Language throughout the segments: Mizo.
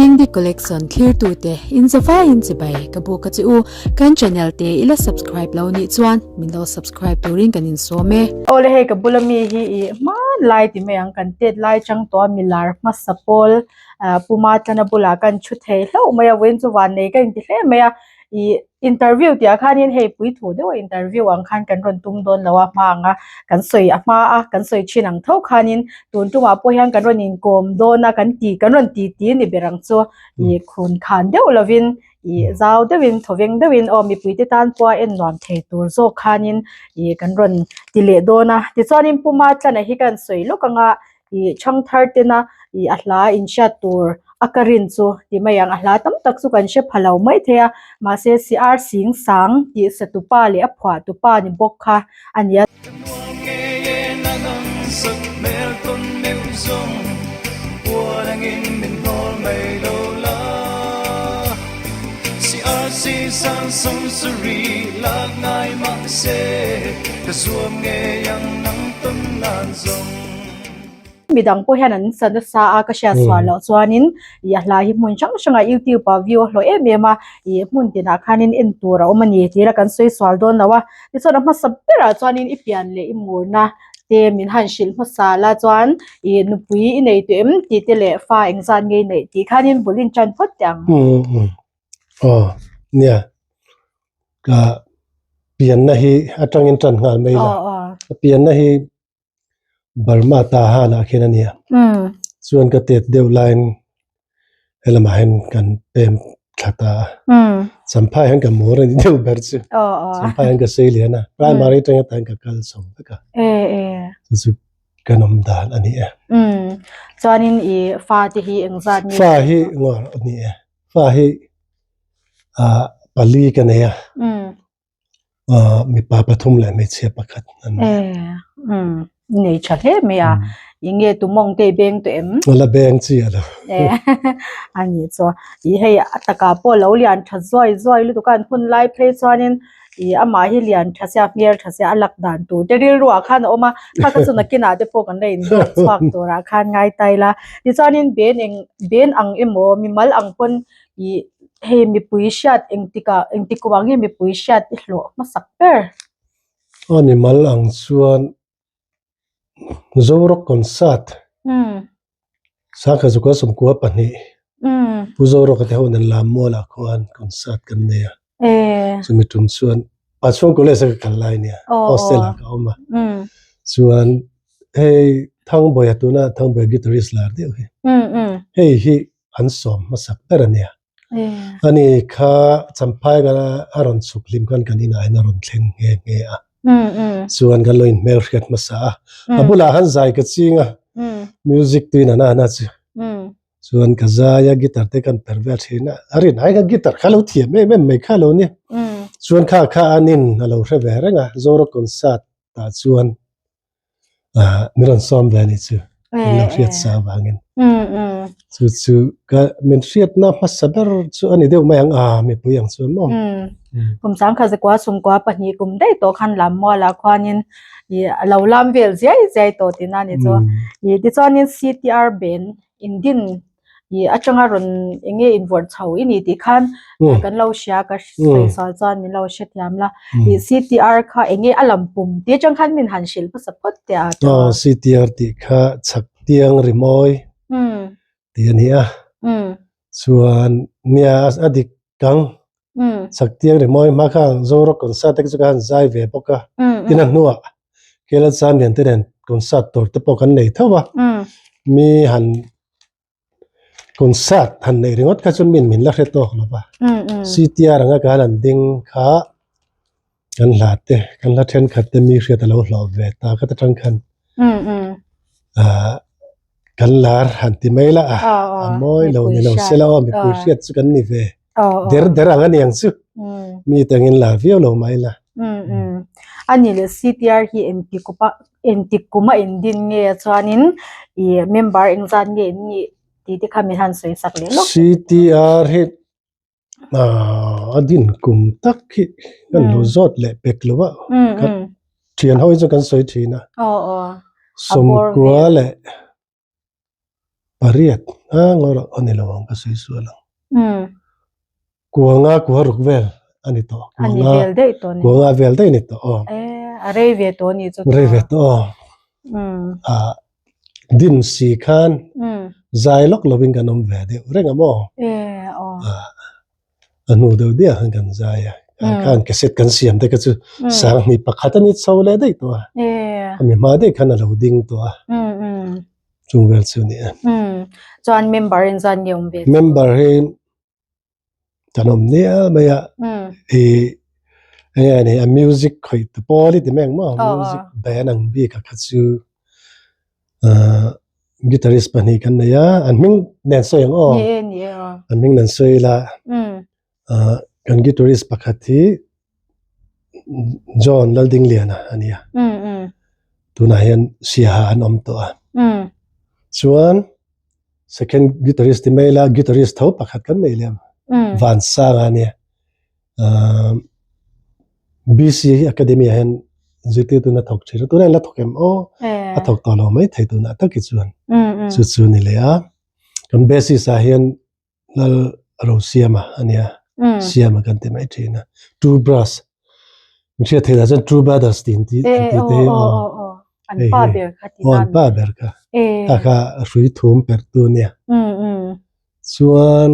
Dingdi Collection thlirtute in zavaiin chibai ka buk a che u. Kan channel te i la subscribe lo nih chuan min lo subscribe turin kan insawm e. Awle hei ka bula mi hi i hmanlai ti mai ang kan tet lai chang tawh a milar hmasa pawl Puma tlana bulah kan thu thei hlauh mai a vawiin chu vannei ka inti hle mai a ih interview tih ah khanin hei puithu deuh a interview ang khan kan rawn tum dawn lo a hma ang a kan sawi a hma a kan sawi thin ang tho khanin tun tumah pawh hian kan rawn inkawm dawn a kan ti kan rawn ti ti ni ber ang chu ih khun khan deuh lovin ih zau deuhin thawveng deuhin aw mipui te tan pawh a en nuam thei tur zawk khanin ih kan rawn ti leh dawn a tichuanin puma tlana hi kan sawi lawk ang a ih thangthar tena ih a hla inhriat tur a ka rin chu ti mai ang a hla tam tak chu kan hre pha lo mai thei a mahse si ar sing sang tih sa tupa leh a phuah tupa ni bawk kha a ni a. Midang pawh hian an sa nasa a ka hriat sual loh chuanin ih a hla hi hmun hrang hrangah youtube ah view a hlawh em em a ih hmun tinah khanin en tur a awm a ni tih ila kan sawi sual dawn lo a tichuan a hmasa berah chuanin i pian leh i murna te min han hrilh hmasa la chuan ih nupui i nei tawh em tih te leh fa engzat nge i neih tih khanin bul in tan phawt teh ang. Aw nia ka pianna hi atangin tan nghal mai la ka pianna hi Burma ta hanah khian a nia chuan ka tet deuh laiin helamah hian kan pem thla ta a Champhai hian ka mur a ni deuh ber chu Champhai hian ka sei lian a primary atanga tan ka kal chho vek a chu chu kan awm dan a ni e. Chuanin i fa te hi engzat nge? Fa hi ngawr a ni e fa hi ah pali ka nei a. Mipa pathum leh hmeichhia pakhat an ni. Nei tha hle mai a. Enge tumawng te i beng tawh em? La beng chi a lo. A nih chu. I hei a takah pawh lo lian tha zuai zuai lutuk a an hun lai phei chuanin i amah hi lian tha sia hmel tha sia a lak dan tur te rilruah khan a awm a. Kha kha chu nakinah te pawh kan la inzawm chhuak turah khan ngai ta ila. Tichuanin ben eng ben ang emaw mimal ang pawn Ih hei mipui hriat engtikah engtik vang nge mipui hriat i hlawh hmasak ber? A ni mal ang chuan Zorok concert Sangkhat Zukua Sawmkua pahnih Pu Zorok a te ho nen Lammualah khuan concert kan nei a. Chumi tum chuan Pachhung College a ka kal lai nia hostel ah ka awm a. Chuan hei Thangbawiha tuna Thangbawiha guitarist lar deuh hi hei hi an sawm hmasak ber a nia. Ani kha Champhai ka a rawn chhuk hlim khan kan inah hian a rawn thleng nghe nghe a. Chuan kan lo inhmel hriat hmasa a. A bulah khan zai ka ching a, music tuin an an a chu. Chuan ka zai a, guitar te kan per vel thin a. A rin ai kha guitar kha lo thiam em em mai kha lo ni. Chuan kha kha an in a lo hre ve reng a, Zoro concert tah chuan min rawn sawm ve a ni chu min lo hriat sa avangin chu chu ka min hriatna hmasa ber chu a ni deuh mai ang a mipui ang chuan maw kum sangkhat zakua sumkua pahnih kum daih tawh khan lam mualah khuanin ih a lo lam vel ziai ziai tawh tihna a ni chu ih tichuanin C_T_R band indin ih atanga rawn eng nge invawrh chho i ni tih khan kan lo hria ka sawi sual chuan min lo hrethiam la ih C_T_R kha eng nge a lam pum tih atang khan min han hrilh hmasa phawt teh a aw C_T_R tih kha chhak tiang rimawi tih a ni a chuan nia a dik kang chhak tiang rimawi hma khan Zoram concert te chu ka han zai ve bawk a tin a hnuah Kerala champion te nen concert tur te pawh kan nei tho a mi han concert han neih ringawt kha chu min min la hre tawk lo va C_T_R anga kan han ding kha kan hla te kan hla thenkhat te mi hriat a lo hlawh ve ta khat atang khan ah kan lar han ti mai la a a mawi lo ni lo se la aw mipui hriat chu kan ni ve der der ang a ni ang chu mi tangin lar viau lo mai la. A ni leh C_T_R hi engti kupa engti kuma indin nge chuanin ih member engzat nge in nih tih te kha min han sawi sak leh lawk. C_T_R hi a din kum tak hi kan lo zawt leh pek lo a thian ho hi chu kan sawi thin a sawmkua leh. Pariat a ngaw rawh a ni lo ang ka sawi sual ang. Kuanga kua ruk vel a ni tawh. A ni vel daih tawh ni. Kuanga vel daih ni tawh aw. Eh, a rei ve tawh ni chu. Rei ve tawh aw. A din si khan zai lawk lovin kan awm ve deuh reng a maw? Eh, aw. A hnu deuh diah khan kan zai a. Khan cassette kan siam te kha chu sanghnih pakhat a ni chho leh daih tawh a. A mi hma daih khan a lo ding tawh a. Chung vel chu a ni a. Chuan member in zan nge awm ve? Member hi kan awm nia mai a. I enge a ni a music khawih te pawl i ti mai ang maw? Music band ang bik a kha chu Guitarist pahnih kan nei a, an hming nen sawi ang aw. Ni e, ni e aw. An hming nen sawi ila. Kan guitarist pakhat hi John Laldingliana a ni a. Tunah hian Siaha an awm tawh a. Chuan second guitarist ti mai ila guitarist tho pakhat kan nei lem. Vansanga a nia. BC Academy ah hian zirtirtu na thawk thin a, tunah hian la thawk em aw? A thawk tawh lo mai thei tunah tak hi chuan. Chu chu ni leh a. Kan bassist ah hian Lal Rosiama a nia, Siama kan ti mai thin a. Two Bros. Min hriat theih lah chuan Two Brothers tih an tih te hi aw. An pa ber kha ti Aw an pa ber kha. Kha kha hrui thum perhtu a nia. Chuan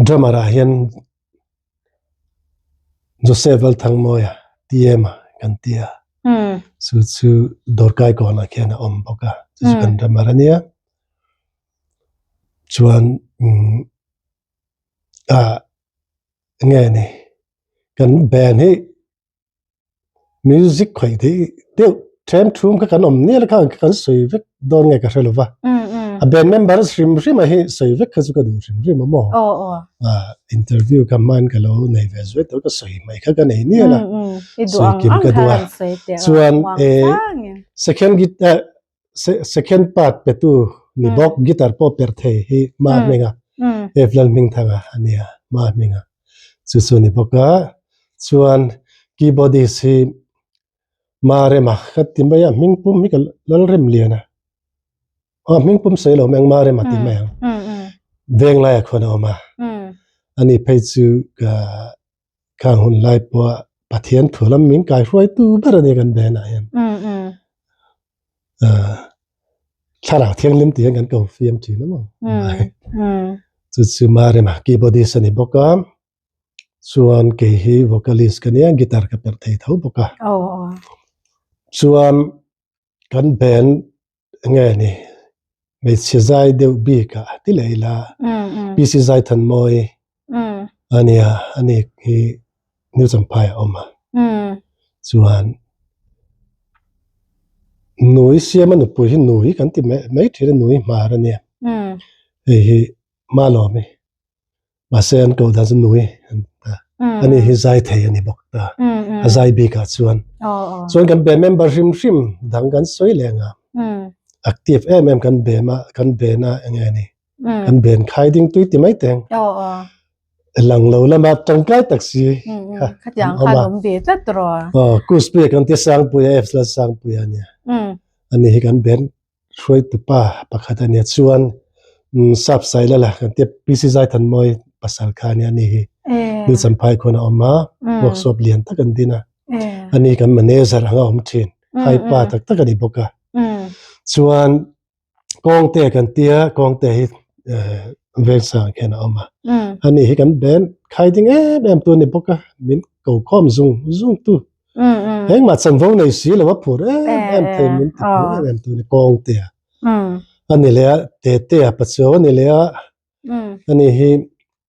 Drummer ah hian Joseph Lalthangmawia TM a kan ti a, chu chu Dawrkai kawnah khian a awm bawk a, chu chu kan drummer a nia. Chuan ah enge ni kan band hi Music khawih theih deuh then thum kha kan awm nial kha kan sawi vek dawn nge ka hre lo va. A band member hrim hrim a hi sawi vek kha chu ka duh hrim hrim a maw. Interview ka hman ka lo nei ve zuai tawh ka sawi mai kha ka nei nial a. Sawi kim ka duh a. Chuan second guitar second part petu ni bawk guitar pawh perh thei hi ma hming a F Lalhmingthanga a nia ma hming a chu chu ni bawk a chuan keyboardist hi ma rema ka ti mai a hming pum hi ka Lalremliana a hming pum sawi lo mai ang ma rema ti mai ang Venglai ah khuan a awm a ani phei chu ka Khang hun lai pawh Pathian thu lam min kai hruaitu ber a ni kan band ah hian. Thlarau thianghlim tih hian kan ko fiam thin a maw. Chu chu Marema keyboardist a ni bawk a, chuan kei hi vocalist ka nia guitar ka perh thei tho bawk a. Chuan kan band Enge ni hmeichhe zai deuh bik ah ti leh ila PC Zaithanmawi a nia ani hi New Champhai a awm a chuan nui siama nupui hi nui kan ti mai thin a nui hmar a nia hei hi Malawmi. Mahse an koh dan chu nui an ti ta. Ani hi zai thei a ni bawk ta. A zai bikah chuan. Chuan kan be member hrim hrim dang kan sawi leh ang a. Active em em kan be ma kan be na enge ni. Kan ben khai ding tui ti mai teng. Lang lo lama tangkai tak si. Khatiang khan awm ve tlat rawh. Aw Kuspuia kan ti Sangpuia F Lalsangpuia ania. Ani hi kan ben Hruaitu pa pakhat a nia chuan Sap Sailala kan tia PC Zaithanmawi pasal kha a nia ani hi New Champhai khuan a awm a workshop lian tak an din a ani kan manager anga awm thin hai pa tak tak a ni bawk a chuan Kawngte kan tia Kawngte hi Vengsang khian a awm a ani hi kan band khai ding em em tu a ni bawk a min ko khawm zung zung tu. Engmah chanvo nei si lo a phur em em thei min ti phur em em tu ni kawng te a. A ni leh a te te a pachuau a ni leh a ani hi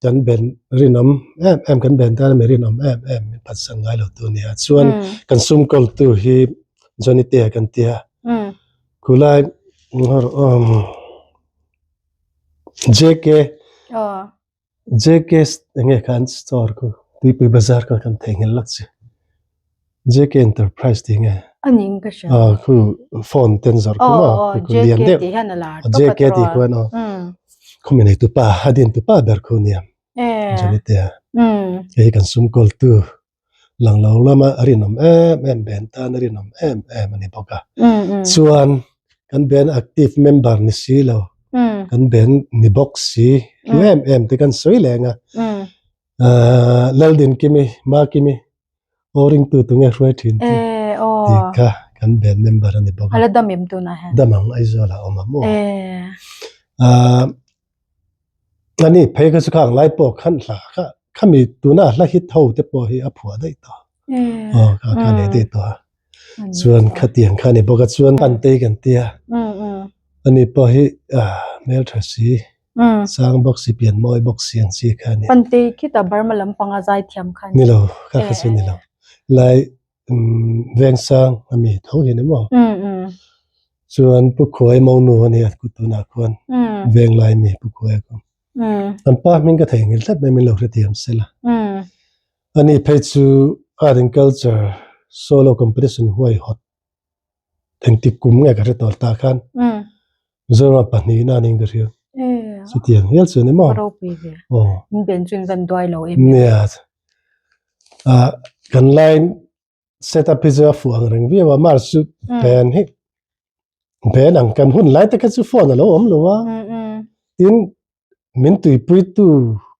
kan ben rinawm em em kan ben tan mi rinawm em em min phatsan ngai lo tu nia chuan kan sum kawl tu hi Johnny te kan tia khulai JK JK enge kha an store khu Tuipui Bazar kha kan theihnghilh lak chi JK Enterprise tih nge A ning ka hria. Ah khu phone ten zawrh khu maw Aw khu lian JK deuh tih hian a lar tawp a JK tih khuan aw khu mi nei tu pa a din tu pa ber khu nia Johnny te a hei hi kan sum kawl tu lang lo lama a rinawm em em ben tan a rinawm em em a ni bawk a chuan. Kan band active member ni si lo, kan band ni bawk si, hlu em em te kan sawi leng a. Laldin Kimi, Makimi, aw ringtu tunge hruai thin chu tih kha kan band member a ni bawk a. A la dam em tunah hian? Dam ang, Aizawl ah a awm a maw? Ani phei kha chu khang lai pawh khan hla kha khami tuna hla hit ho te pawh hi a phuah daih tawh. Aw kha kha nei daih tawh a. Chuan khatiang kha a ni bawk a chuan Pantei kan tia. Ani pawh hi hmeltha si sang bawk si pian mawi bawk si ang chi kha a ni. Pantei khitah Burma lampanga zaithiam kha a ni. Ni lo kha kha chu ni lo. Lai Vengsang a mi tho hi ni maw? Chuan Pu Khuai Monu a nia ku tunah khuan Venglai mi Pu Khuai a kawm. An pa hming ka theihnghilh tlat mai min lo hrethiam sela. Ani phei chu Art and Culture Solo Competition huaihawt engtik kum nge ka hre tawh tah khan Mizoram pahnihna niin ka hria. Chutiang hial chu a ni maw? Aw. Nia. Kan line set up hi chu a fuh ang reng viau a, Mars chu band hi band ang kan hun lai te kha chu phone a lo awm lo a. Tin min tuipuitu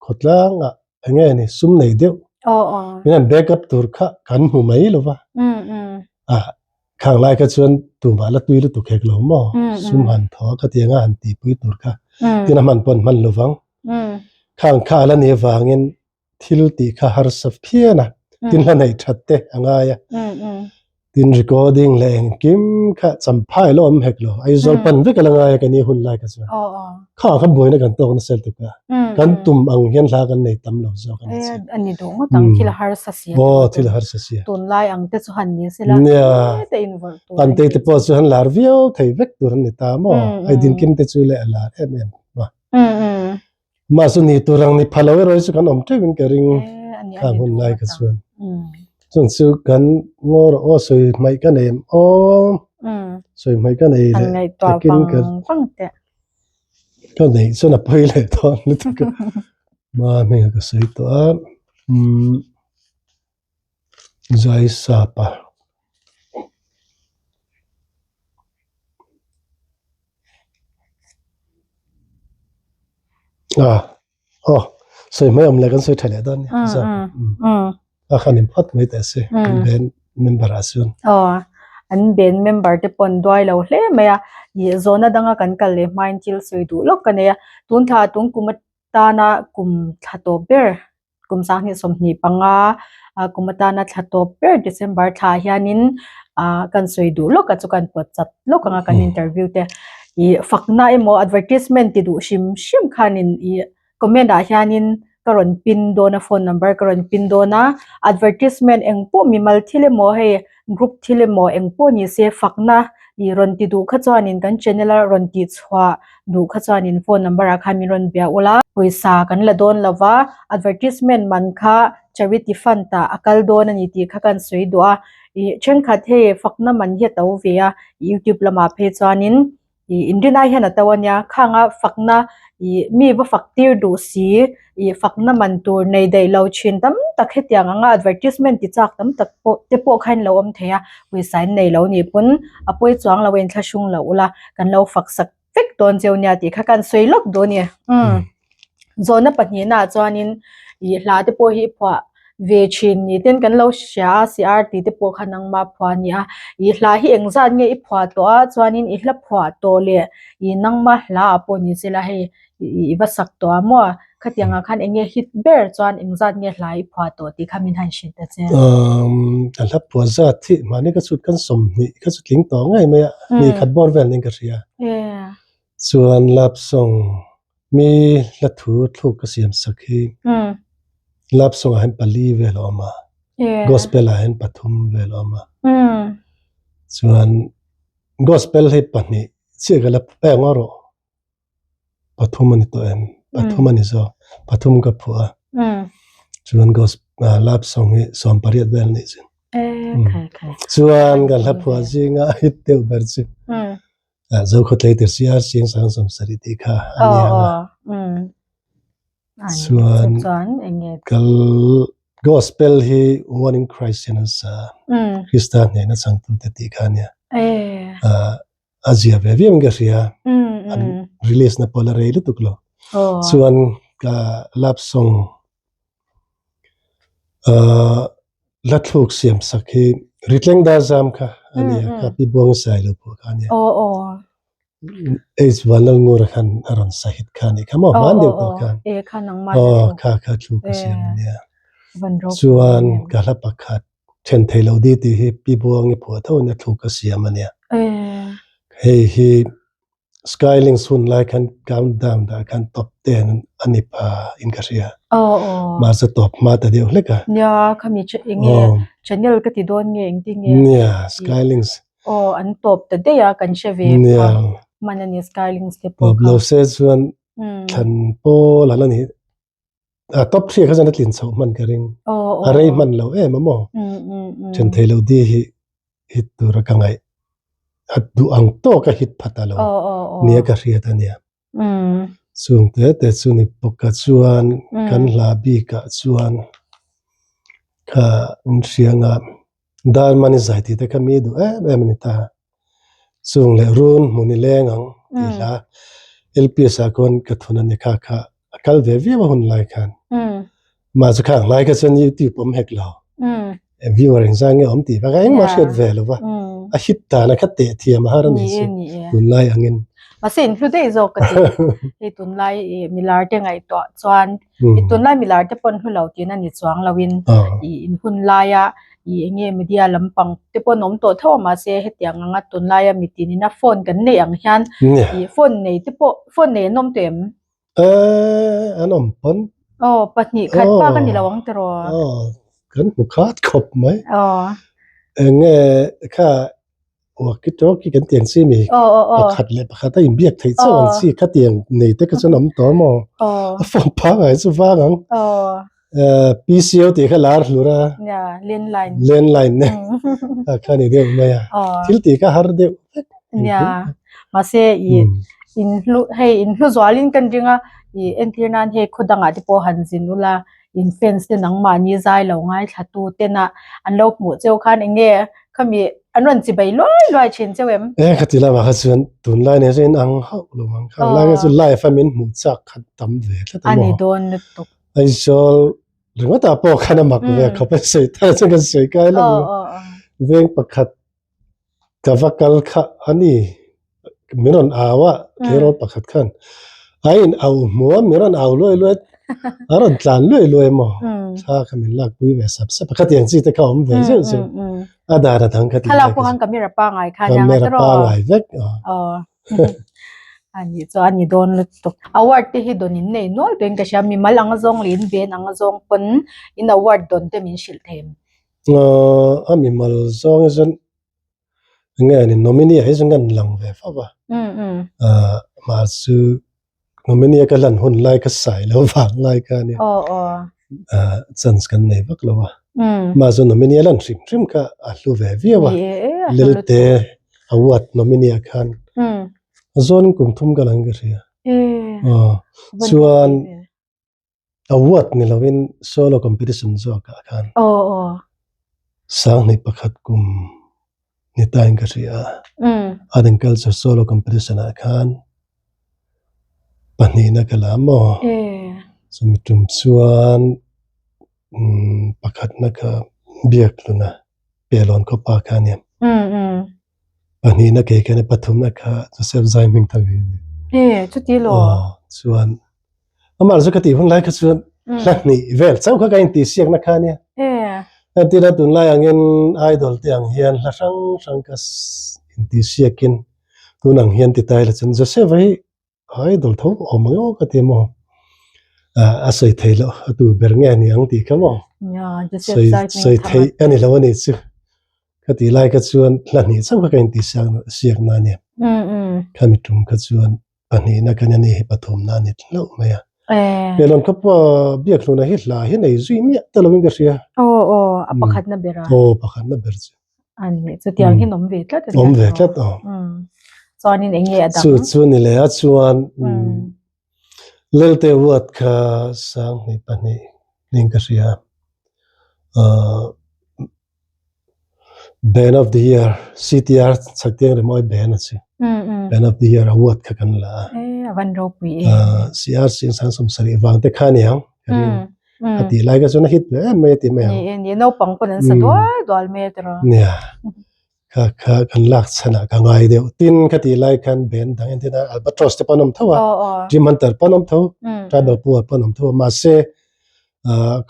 khawtlangah eng nge ni sum nei deuh min han back up tur kha kan hmu mai lo va a khang lai kha chuan tumah la tui lutuk hek lo maw sum han thaw a khatianga han tihpui tur kha tin a hman pawn hman lo vang khang kha a la ni avangin thil tih kha harsa phian a, tin hla neih that te a ngai a, tin recording leh engkim kha champhai lo awm hek lo, Aizawl pan vek a la ngai a ka ni hun lai kha chuan kha kha buaina kan tawk nasa lutuk a, kan tum ang hian hla kan nei tam lo zawk a ni chu. A ni duh ngawt ang, thil a harsa si a. Aw thil a harsa si a. Tunlai ang te chu han ni sela Nia, te invawrh tur. Pantei te pawh chu han lar viau thei vek tur an ni ta maw, Aidinkim te chu leh a lar em em a. Mah chu ni tur ang ni pha lo erawh hi chu kan awm teuh in ka ring khang hun lai kha chuan. Chung chu kan ngaw rawh aw sawi hmaih ka nei em aw sawi hmaih ka nei leh takin ka ka neih chuan a pawi leh dawn lutuk a ma hming a ka sawi tawh a umm zai sap a. A aw sawi hmai awm leh kan sawi tha leh dawn nia zawk a khan in phawt mai teh se an band member ah chuan. Aw an band member te pawn duai lo hle mai a ih zawhna danga kan kal leh hmain thil sawi duh lawk ka nei a tun thla tung kum atana kum thla tawp ber kum 2025 kum atana thla tawp ber December thla ah hianin ah kan sawi duh lawk a chu kan pawt chat lawk ang a kan interview te ih fakna emaw advertisement ti duh hrim hrim khanin ih comment ah hianin ka rawn pin dawn a phone number ka rawn pin dawn a advertisement eng pawh mimal thil emaw hei group thil emaw eng pawh ni se fakna ih rawn ti duh kha chuanin kan channel a rawn tih chhuah duh kha chuanin phone number ah khan min rawn bia ula pawisa kan la dawn lo va advertisement man kha charity fund ah a kal dawn a ni tih kha kan sawi duh a ih thenkhat hei fakna man hi a to ve a youtube lamah phei chuanin ih inrinai hian a to a nia khanga fakna ih mi va fak tir duh si ih fakna man tur nei daih lo thin tam tak hetiang anga advertisement ti chak tam tak pawh te pawh kha in lo awm thei a pawisa in nei lo nih pawn a pawi chuang lo a inthlahrung loh ula kan lo fak sak vek dawn cheu nia tih kha kan sawi lawk duh a ni. Umm zawhna pahnihna ah chuanin ih hla te pawh hi phuah ve thin ni ten kan lo hria a CR tih te pawh kha nangma phuah a ni a ih hla hi engzat nge i phuah tawh a chuanin i hla phuah tawh leh ih nangma hla ah pawh ni sela hei i va sak tawh a maw khatiang ah khan eng nge hit ber chuan engzat nge hla i phuah tawh tih kha min han hrilh ta che. Umm a hla phuah zat hi mahni ka chhut kan 20 ka chu tling tawh ngei mai a ni khat bawr vel niin ka hria. Chuan love song mi hla thu thluk ka siam sak hi love song ah hian pali vel a awm a gospel ah hian pathum vel a awm a chuan gospel hi pahnih chiah ka la eng erawh pathum a ni tawh em pathum a ni zawk pathum ka phuah a chuan love song hi 18 vel a nih chu chuan ka hla phuah zinga hit deuh ber chu Zokhawtlei tir si a Sing Sang 70 tih kha a ni ang a. Chuan kal gospel hi One in Christ hian an sa a, Krista hnehna changtute tih kha a nia. A zia ve viau in ka hria. An release na pawh la rei lutuk lo. Chuan ka love song la thluk siam sak hi Ritleng Dar Zam kha a nia kha Pi Buang Sai lo pawh kha a nia. H Vanlalngura khan a rawn sa hit kha a nih kha maw hman deuh tawh khan. Aw kha kha thluk a siam a nia. Chuan ka hla pakhat then thei lo di tih hi Pi Buangi phuah tho in a thluk a siam a nia. Hei hi Skylinks hun lai khan countdown dah khan top ten a ni pha in ka hria. Mahse tawp hma ta deuh hlek a. Nia khami enge channel ka ti dawn nge engtin nge. Nia Skylinks. Aw an tawp ta daih a kan hre ve pha hman a ni Skylinks te pawh kha. Tawp lo se chuan thlan pawl an la ni. A top hria kha chuan a tlin chhoh hman ka ring. A rei hman lo em a maw? Then thei lo di hi hit tura ka ngaih. A duh ang tawk a hit phat a lo nia ka hriat a nia. Chung te te chu ni bawk a chuan kan hla bikah chuan kha in hrianga Darmani zai tih te kha mi duh em em a ni ta. Chung leh run hmun i leng ang tih hla LPS ah khawn ka thun a ni kha kha a kal ve viau a hun lai khan. Mah chu khang lai kha chuan YouTube awm hek lo. Viewer engzah nge awm tih vak a engmah hriat ve lo va. A hit dan a kha teh thiam a har a ni chu tunlai angin. Mahse in hlu daih zawk ka ti. Hei tunlai milar te ngaihtuah chuan I tunlai milar te pawn hlu lo tihna ni chuang loin i in hun laia i enge media lampang te pawn awm tawh tho a mahse hetiang anga tunlaia mitin ina phone kan neih ang hian i phone nei te pawh phone nei an awm tawh em? Eh an awm pawn. Aw pahnih khat bak a ni lo ang tiraw? Aw kan hmu khat khawp mai. Aw. Enge kha Walkie talkie kan tiang chi mi pakhat leh pakhat a inbiak theih chauh ang chi kha tiang nei te kha chuan a awm tawh maw? A phone phang ah hi chu vang ang. PCO tih kha lar hlur a. Landline. Landline ne. A kha ni deuh mai a. Thil tih kha har deuh vek. Nia. Mahse i in hlu hei in hlu zualin kan ring a i entir nan hei khaw dangah te pawh han zin ula in fans te nangmahni zai lo ngaithla tu tena an lo hmuh cheu khan eng nge khami an rawn chibai luai luai thin cheu em? E khati lamah kha chuan tunlai nen chuan in ang hauh lo ang kha lai kha chu live a min hmuh chak khat tam ve tlat a maw? A ni dawn lutuk. Aizawl ringawtah pawh khan a mak ve khawp a sawi ta chuan kan sawi kai lo veng pakhat Ka va kal kha a ni. Min rawn au a, tleirawl pakhat khan a in au hmu a, min rawn au luai luai, a rawn tlan luai luai maw? Thla kha min lakpui ve sap sap a, khatiang chi te kha awm ve zeuh zeuh. A dan a dang kha tih lai kha chu. Camera pangai kha nia Camera pangai vek. A nih chu a ni dawn lutuk. Award te hi dawn in nei nual tuin ka hria, mimal anga zawng leh in ven anga zawng pawn in award dawn te min hrilh thei em? A mimal zawng hi chuan enge ni nominee ah hi chuan kan lang ve fo va mah chu nominee a ka lan hun lai ka sai lo vang lai kha ania chance kan nei vak lo a mah chu nominee a lan hrim hrim kha a hlu ve viau a Lelte award nominee ah khan a zawn kum thum ka lang ka hria chuan. Award ni lovin solo competition zawk ah khan Sanghnih pakhat kum ni ta in ka hria a, Art and Culture solo competition ah khan pahnihna ka la maw? Chumi tum chuan pakhatna kha Biakhluna Pelawn khawpa kha a nia. Pahnihna kei khan a pathumna kha Joseph Zai hming ta ve a ni. E, chuti lo. Aw, chuan amah chu ka tih hun lai kha chuan hla hnih vel chauh kha ka intih siakna kha ania. E. Entirna tunlai angin idol te ang hian hla hrang hrang ka intih siakin tun ang hian ti ta ila chuan Joseph a hi Idol tho awm ang emaw ka ti maw? A sawi thei loh a tu ber nge ni ang tih kha maw? Sawi sawi theih a ni lo a ni chu. Ka tih lai kha chuan hla hnih chauh kha ka intih siak siak na a nia. Khami tum kha chuan pahnihna ka nia ni hi pathumna a ni hlauh mai a. Pelawn kha pawh Biakhluna hi hla hi nei zui miah ta lovin ka hria. Aw aw a pakhatna ber a. Aw pakhatna ber chu. Ani chutiang hian awm ve tlat a nia. Awm ve tlat aw. Chuanin eng nge a dang? Chu chu ni leh a chuan Lelte Award kha Sanghnih pahnih ning ka hria. Band of the Year CTR Chhaktiang Rimawi Band a si. Band of the Year award kha kan la a. E a van ropui e. CR Sing Sang 70 vang te kha niang. A ti lai ka chuan a hit ve em mai a ti mai ang. Ni e ni naupang pawn an sa dual dual mai a tiraw. Nia. Kha kha kan lak chhan ah ka ngai deuh. Tin ka ti lai khan band dang entir nan Albatross te pawn awm tho a. Dream Hunter pawn awm tho. Tribal Poor pawn awm tho a. Mahse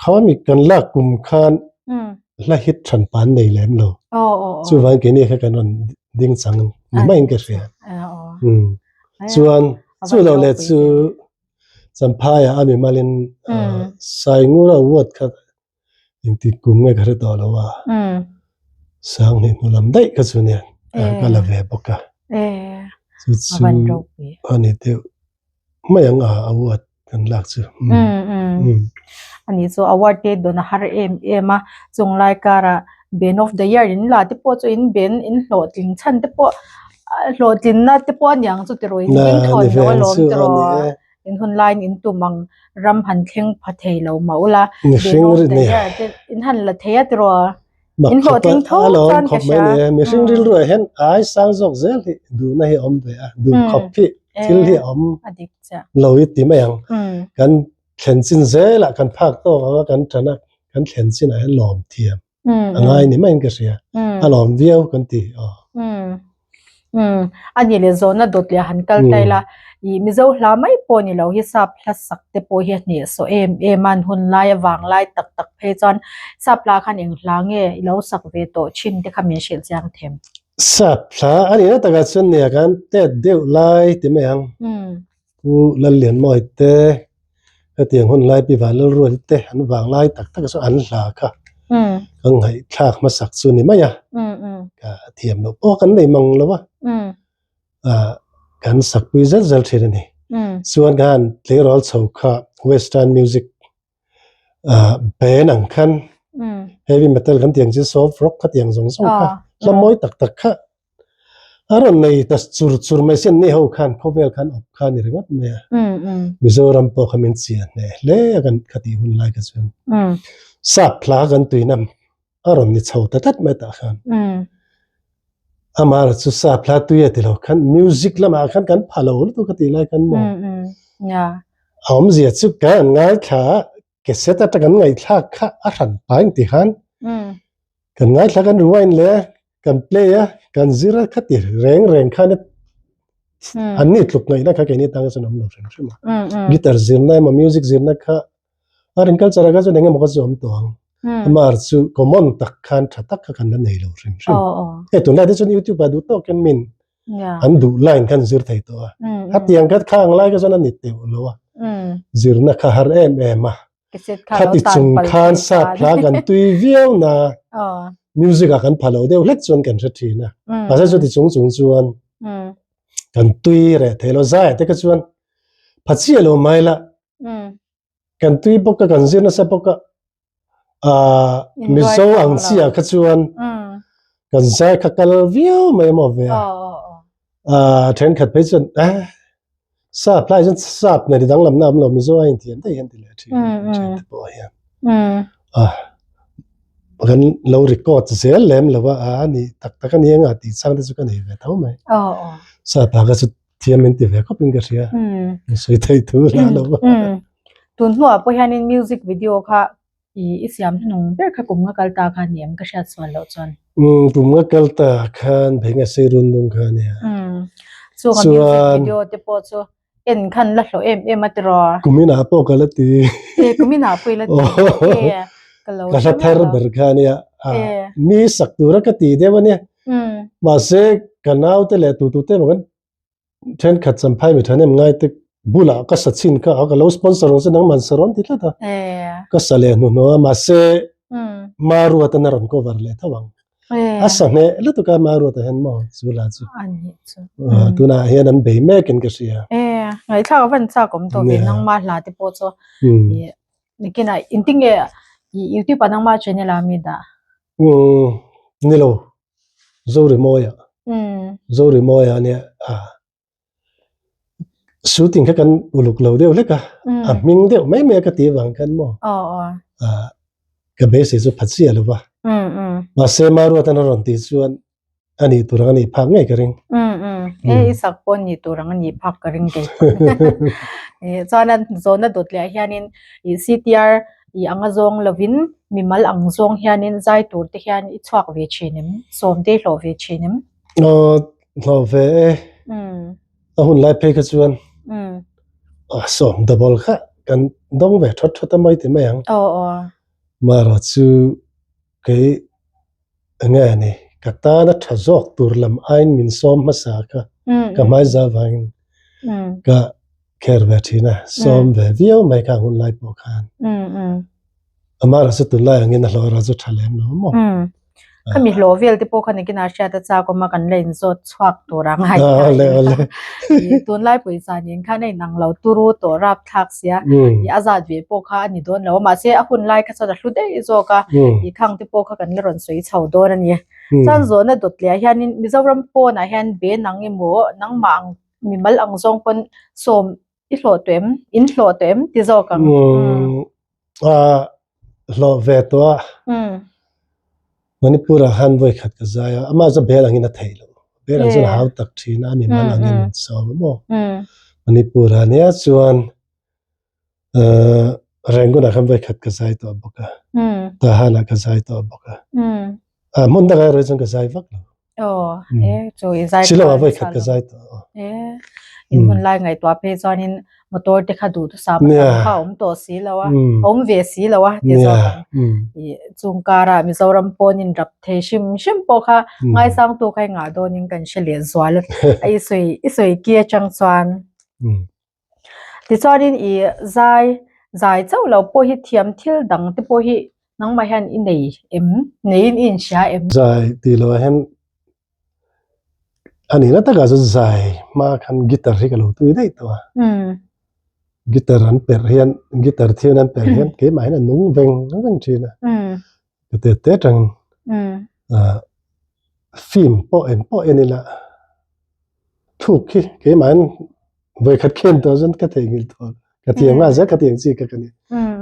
Khami kan lak kum khan hla hit than pan nei lem lo. Chuvang keini kha kan rawn ding chang ni maiin ka hria. Chuan chu lo leh chu Champhai ah a mimalin Saingura Award kha engti kum nge ka hre tawh lo a. Sanghnih hnu lam daih kha chu nia ka la ve bawk a. Chu chu a ni deuh mai ang a award kan lak chu. Ani chu award te dawn a har em em a, chung lai karah band of the year in la te pawh chu in band in hlawhtling chhan te pawh hlawhtlinna te pawh a niang chu tiraw in ding thawn lo alawm tiraw in hun laiin in tum ang ram han thleng pha thei lo mah ula band of the year te in han la thei a tiraw. In hlawhtling tho chuan ka hria. Mihring rilru ah hian ai sang zawk zel hi duhna hi a awm ve a, duh khawp hi thil hi a awm lo hi ti mai ang. Kan thlen chin zelah kan phak tawk ang a, kan tan a, kan thlen chin ah hian lawm thiam a ngai ni maiin ka hria. A lawm viau kan ti aw. Umm a ni leh zawhna dawt leh han kal ta ila ih Mizo hla mai pawh ni lo hi sap hla sak te pawh hi a hnehsawh em em a an hun lai avang lai tak tak phei chuan sap hla khan eng hla nge i lo sak ve tawh thin te kha min hrilh chiang them. Sap hla a nihna takah chuan nia kan tet deuh lai ti mai ang. Pu Lallianmawi te hetiang hun lai Pi Vanlalruali te an vang lai tak tak chu an hla kha ka ngaihthlak hmasak chu ni mai a, ka thiam loh pawh kan nei mang lo a, kan sakpui zel zel thin a ni. Chuan khan tleirawl chho kha western music band ang khan heavy metal kan tih ang chi soft rock kha tih ang zawng zawng kha hla mawi tak tak kha A rawn nei ta chur chur mai sin ni ho khan khawvel khan awp kha ni ringawt mai a. Mizoram pawh kha min chiah hneh hle a kan kha tih hun lai kha chuan. Sap hla kan tuina a rawn ni chho ta tlat mai tah khan. Amaherawhchu chu sap hla tui a ti lo khan music lamah khan kan pha lo lutuk a tih lai khan maw. A awmzia chu kan ngaithla a cassette atang kan ngaihthlak kha a hran pa engti khan kan ngaithla kan rewind leh a kan play a kan zir a khati reng reng khan an ni tluk ngaihna kha keini tang chuan awm lo hrim hrim a guitar zirna emaw music zirna kha a rin culture ah kha chuan engemaw kha chu awm tawh ang amar chu common tak khan tha tak kha kan la nei lo hrim hrim hei tunlai te chuan youtube ah duh tawkin min an duh line khan zir thei tawh a hetiang kha khang lai kha chuan a ni teuh lo a zirna kha har em em a khati chung khan sap hla kan tui viau na music ah kan pha lo deuh hlek chuan kan hre thin a mahse chuti chung chung chuan kan tui reh thei lo zai te kha chuan pha chiah lo mai la kan tui bawk a kan zir nasa bawk a ah Mizo ang chiah kha chuan kan zai kha kal viau mai maw ve a ah thenkhat phei chuan eh sap lai chuan sap nei danglam na awm lo Mizo a inthiam daih hian ti leh thin thin te pawh hian ah kan lo record zel lem lo a a ni tak tak a ni anga tih chang te chu ka nei ve tho mai sap ah kha chu Thiam min ti ve khawp in ka hria. Min sawi thei thu la lo va. Tun hnuah pawh hianin music video kha i i siam hnung ber kha kum nga kal ta kha ni em ka hriat sual loh chuan. Kum nga kal ta khan Bhenga sei run nung kha nia. Chung a music video te pawh chu en khan la hlawh em em a tiraw. Kumin ah pawh ka la ti. E kumin ah pawh i la ti. E ka lo Ka hla thar ber kha nia. Mi sak tura ka ti deuh a nia. Mahse ka naute leh tutute emaw kan thenkhat champhai mi thahnem ngai te bulah ka sa chhin kha a ka lo sponsor ang che nangman sa rawn ti tlat a ka sa leh hnuhnawh a mahse Maruata a rawn cover leh tho ang a sa hneh lutuk a Maruata hian maw chu la chu tunah hian an bei mek in ka hria ngaihthlak a van chak awm tawh ve nangma hla te pawh chu nikinah engtinge youtube ah nangma channel ah mi dah Ni lo, Zorimawia. Zorimawia nia a shooting kha kan uluk lo deuh hlek a, a hming deuh mai mai a ka tih avang khan maw ka beisei chu phat chiah lo va. Mahse Maruatan a rawn tih chuan a nih tur ang a nih phak ngei ka ring. E i sak pawh nih tur ang a nih phak ka ring kei pawh. Chuan a zawhna dawt leh ah hianin i CTR i anga zawng lovin mimal ang zawng hianin zai tur te hian i chhuak ve thin em? Sawm te i hlawh ve thin em? Aw hlawh ve e. A hun lai phei kha chuan sawm double kha kan dawng ve thawt thawt a mai ti mai ang. Marawh chu kei enge a ni ka tana tha zawk tur lam aiin min sawm hmasa kha ka hmaiza vangin ka kher ve thin a, sawm ve viau mai kha hun lai pawh khan. Amaherawh chu tunlai angin a hlawh erawh chu tha lem lo maw? Khami hlawh vel te pawh kha nakinah hriat a chak awm a, kan la inzawt chhuak tur ang a ngai. Tunlai pawisa nen khan a inang lo turu tawh rapthlak sia, a zat ve pawh kha a ni dawn lo a, mahse a hun lai kha chuan a hlu daih zawk a, i khang te pawh kha kan la rawn sawi chho dawn a ni. Chuan zawhna dawt leh ah hianin Mizoram pawnah hian be nang emaw nangmah ang mimal ang zawng pawn sawm I hlawh tawh em? In hlawh tawh em? Ti zawk ang. A hlawh ve tawh a. Manipur ah khan vawi khat ka zai a, amah chu bel angin a theih loh. Bel ang chuan a hau tak thin a, a mimal angin min sawm a maw. Manipur ah nia chuan Rangoon ah khan vawi khat ka zai tawh bawk a, Tahan ah ka zai tawh bawk a. Hmun dangah erawh hi chuan ka zai vak lo. Aw, e chu i zai Silo a voi khat ka zai to. E, in hun lai ngai tua pe chuan in motor te kha du tu sa ma kha om to si lo a, om ve si lo a ti zo kan. I chung kara Mizoram pawn in rap thei hrim hrim pawh kha ngai sang tu khai nga dawn in kan hre leh zual a i sui i sui ki atang chuan. Tichuanin i zai zai chauh lo pawh hi thiam thil dang te pawh hi nangmah hian i nei em? Neiin i inhria em? Zai tih loh ah hian a nihna takah chuan zai hma khan guitar hi ka lo tui daih tawh a. Guitar an perh hian guitar thian an perh hian keimah hian a nung veng veng thin a. Ka te te atangin film pawh eng pawh en ila thluk hi keimah hian vawikhat khen tawh chuan ka theihnghilh tawh ka thiam nghal zel ka tih ang chi ka ka ni.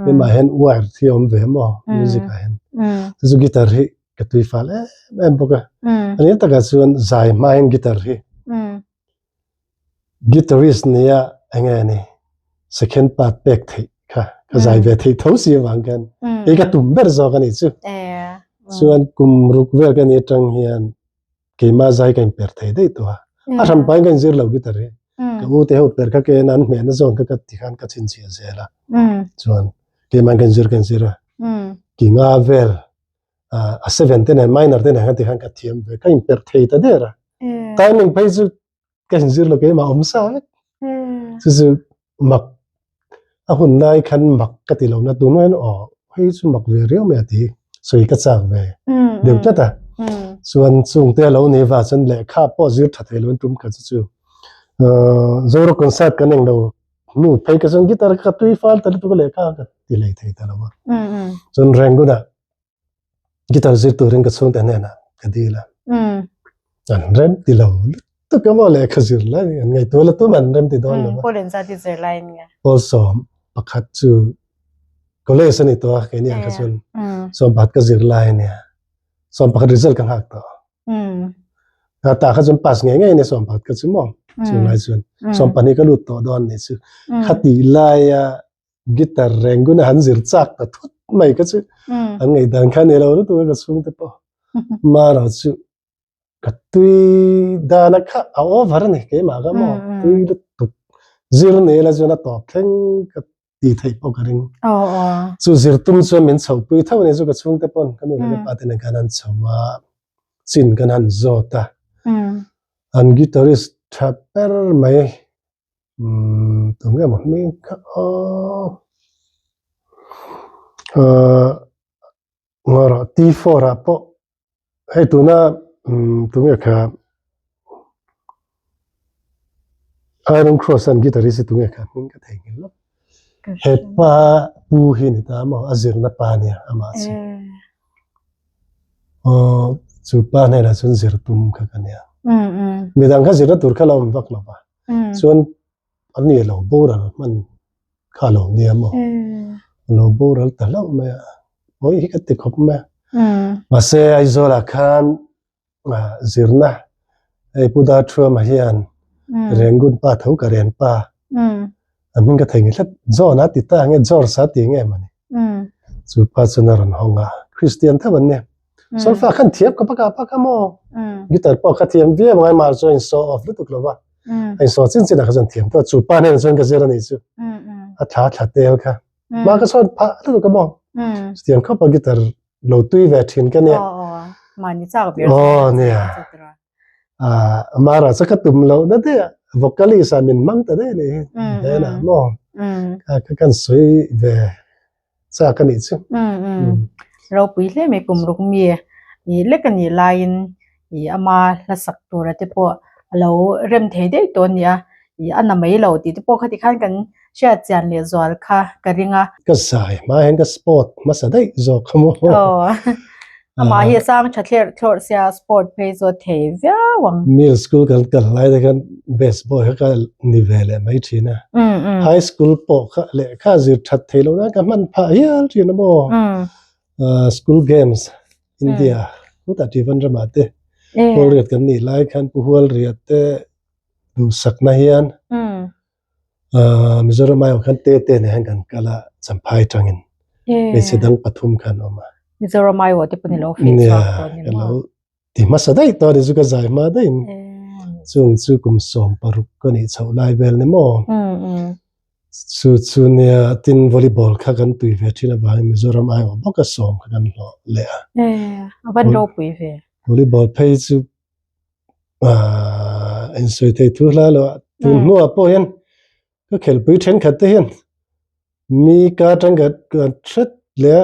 Keimah hian wire hi a awm ve maw music ah hian chu chu guitar hi ka tui fal em em bawk a. A nih takah chuan zai hma hian guitar hi Guitarist nia enge ni second part pek theih kha ka zai ve theih tho si avang khan hei ka tum ber zawk a nih chu. Chuan kum ruk vel ka ni atang hian keimah zai ka inper thei daih tawh a. A hran pahin ka inzir lo guitar hi. Ka u te ho per kha ke en an hmehna zawn kha ka ti khan ka chhinchhiah zel a. Chuan keimah ka inzir ka inzir a. Ki nga vel a seven te nen minor te nen khan ti khan ka thiam ve ka inper thei ta der a. Timing phei chu ka inzir lo keimah awm sa vek. Chu chu mak a hun lai khan mak ka ti lo na tun hian aw hei chu mak ve riau mai a ti sawi ka chak ve deuh tlat a. Chuan chungte a lo ni va chuan lehkha pawh zir tha thei lo in tum khat chu chu Zoro concert kan eng lo hnu phei ka chuan guitar ka tui fal ta lutuk a lehkha ka ti lei thei ta lo a. Chuan Rangoon ah Guitar zir turin ka chhungte hnenah ka dil a. An rem ti lo lutuk a maw lehkha zir lai an ngaihtuah la tum an rem ti dawn lo a. Paul engzat i zir lai nia? Paul sawm pakhat chu college a ni tawh a keini ang kha chuan sawm pakhat ka zir lai ania. Sawm pakhat result ka nghak tawh. Ka tah kha chuan pass ngei ngei ania sawm pakhat ka chu maw chulai chuan sawm pahnih ka lut tawh dawn ni chu. Khatih laia Guitar reng hun a han zir chak ta thut mai kha chu an ngaihdan kha ni lo lutuk a ka chhungte pawh marawh chu ka tui dana kha a over a ni keimah kha maw tui lutuk zir nei la chuan a tawp thleng ka ti theih pawh ka ring chu zir tum chuan min chho pui tho a ni chu ka chhungte pawn ka nu leh ka pa te nen khan an chho a chin kan han zawt a an guitarist tha ber mai. Umm tu nge maw hming kha aw ahh ngarawh T four ah pawh hei tuna umm tu nge kha Iron Cross an guitarist hi tu nge kha hming ka theihnghilh lawk hepa pu hi ni ta maw a zirna pa nia amah chu aw chu pa hnenah chuan zir tum kha ka nia midang kha zirna tur kha la awm vak lo va. Chuan an ni lo boral hman kha lo nia maw? A lo boral ta hlauh mai a, pawi hi ka ti khawp mai a. Mahse Aizawlah khan zirna hei Pu Darthuama hian Rengun pa tho ka ren pa a hming ka thei nge tlat John a ti ta nge George a ti nge mawni chu pa chuan a rawn hawng a Christian tho an nia solfa khan thiam ka baka baka maw guitar pawh kha thiam viau ang amah chuan in show off lutuk lova a in show chin chin ah kha chuan thiam tawh chu pa hnenah chuan ka zir a nih chu a thla thla tel kha mah ka sawn phah lutuk a maw chutiang khawpa guitar lo tui ve thin ka nia. Mahni chak ber Oh nia. Ah mara cha ka tum lo na de vocalist a min mang ta de ni. He na mo. Ka ka kan sui ve cha ka ni chu. Ropui hle mai kum ruk mi i lek ani laiin i ama hla sak tura te pawh alo rem thei daih tawh ania i a na mai lo tih te pawh khati khan kan hriat chian leh zual kha ka ring a. Ka zai hma hian ka sport hmasa daih zawk kha maw. Aw amah hi a sang tha thlerh thlawrh sia sport phei chu a thei viau ang. Middle school kan kal lai te khan best boy kha ka ni ve leh mai thin a. High school pawh kha lehkha zir that thei lo nan ka hman phah hial thin a maw. School games India khutah Trivandrum ah te Hualriat kan nih lai khan Pu Hualriat te duhsakna hian Mizoram aiawh khan te te nen hian kan kal a, Champhai tangin hmeichhe dang pathum khan awm a. Mizoram aiawh te pawh ni lo feh chhuak tawh ni maw? Nia, ka lo ti hmasa daih tawh a ni chu ka zai hma daih in. Chung chu kum 16 ka nih chhoh lai vel ni maw? Chu chu nia tin volleyball kha kan tui ve thin avangin Mizoram aiawh bawk a sawm kha kan hlawh leh a. A van ropui ve. Volleyball phei chu Aaa insawi thei thu hla lo a, tun hnuah pawh hian ka khelpui thenkhat te hian mi ka atang ka hret leh a,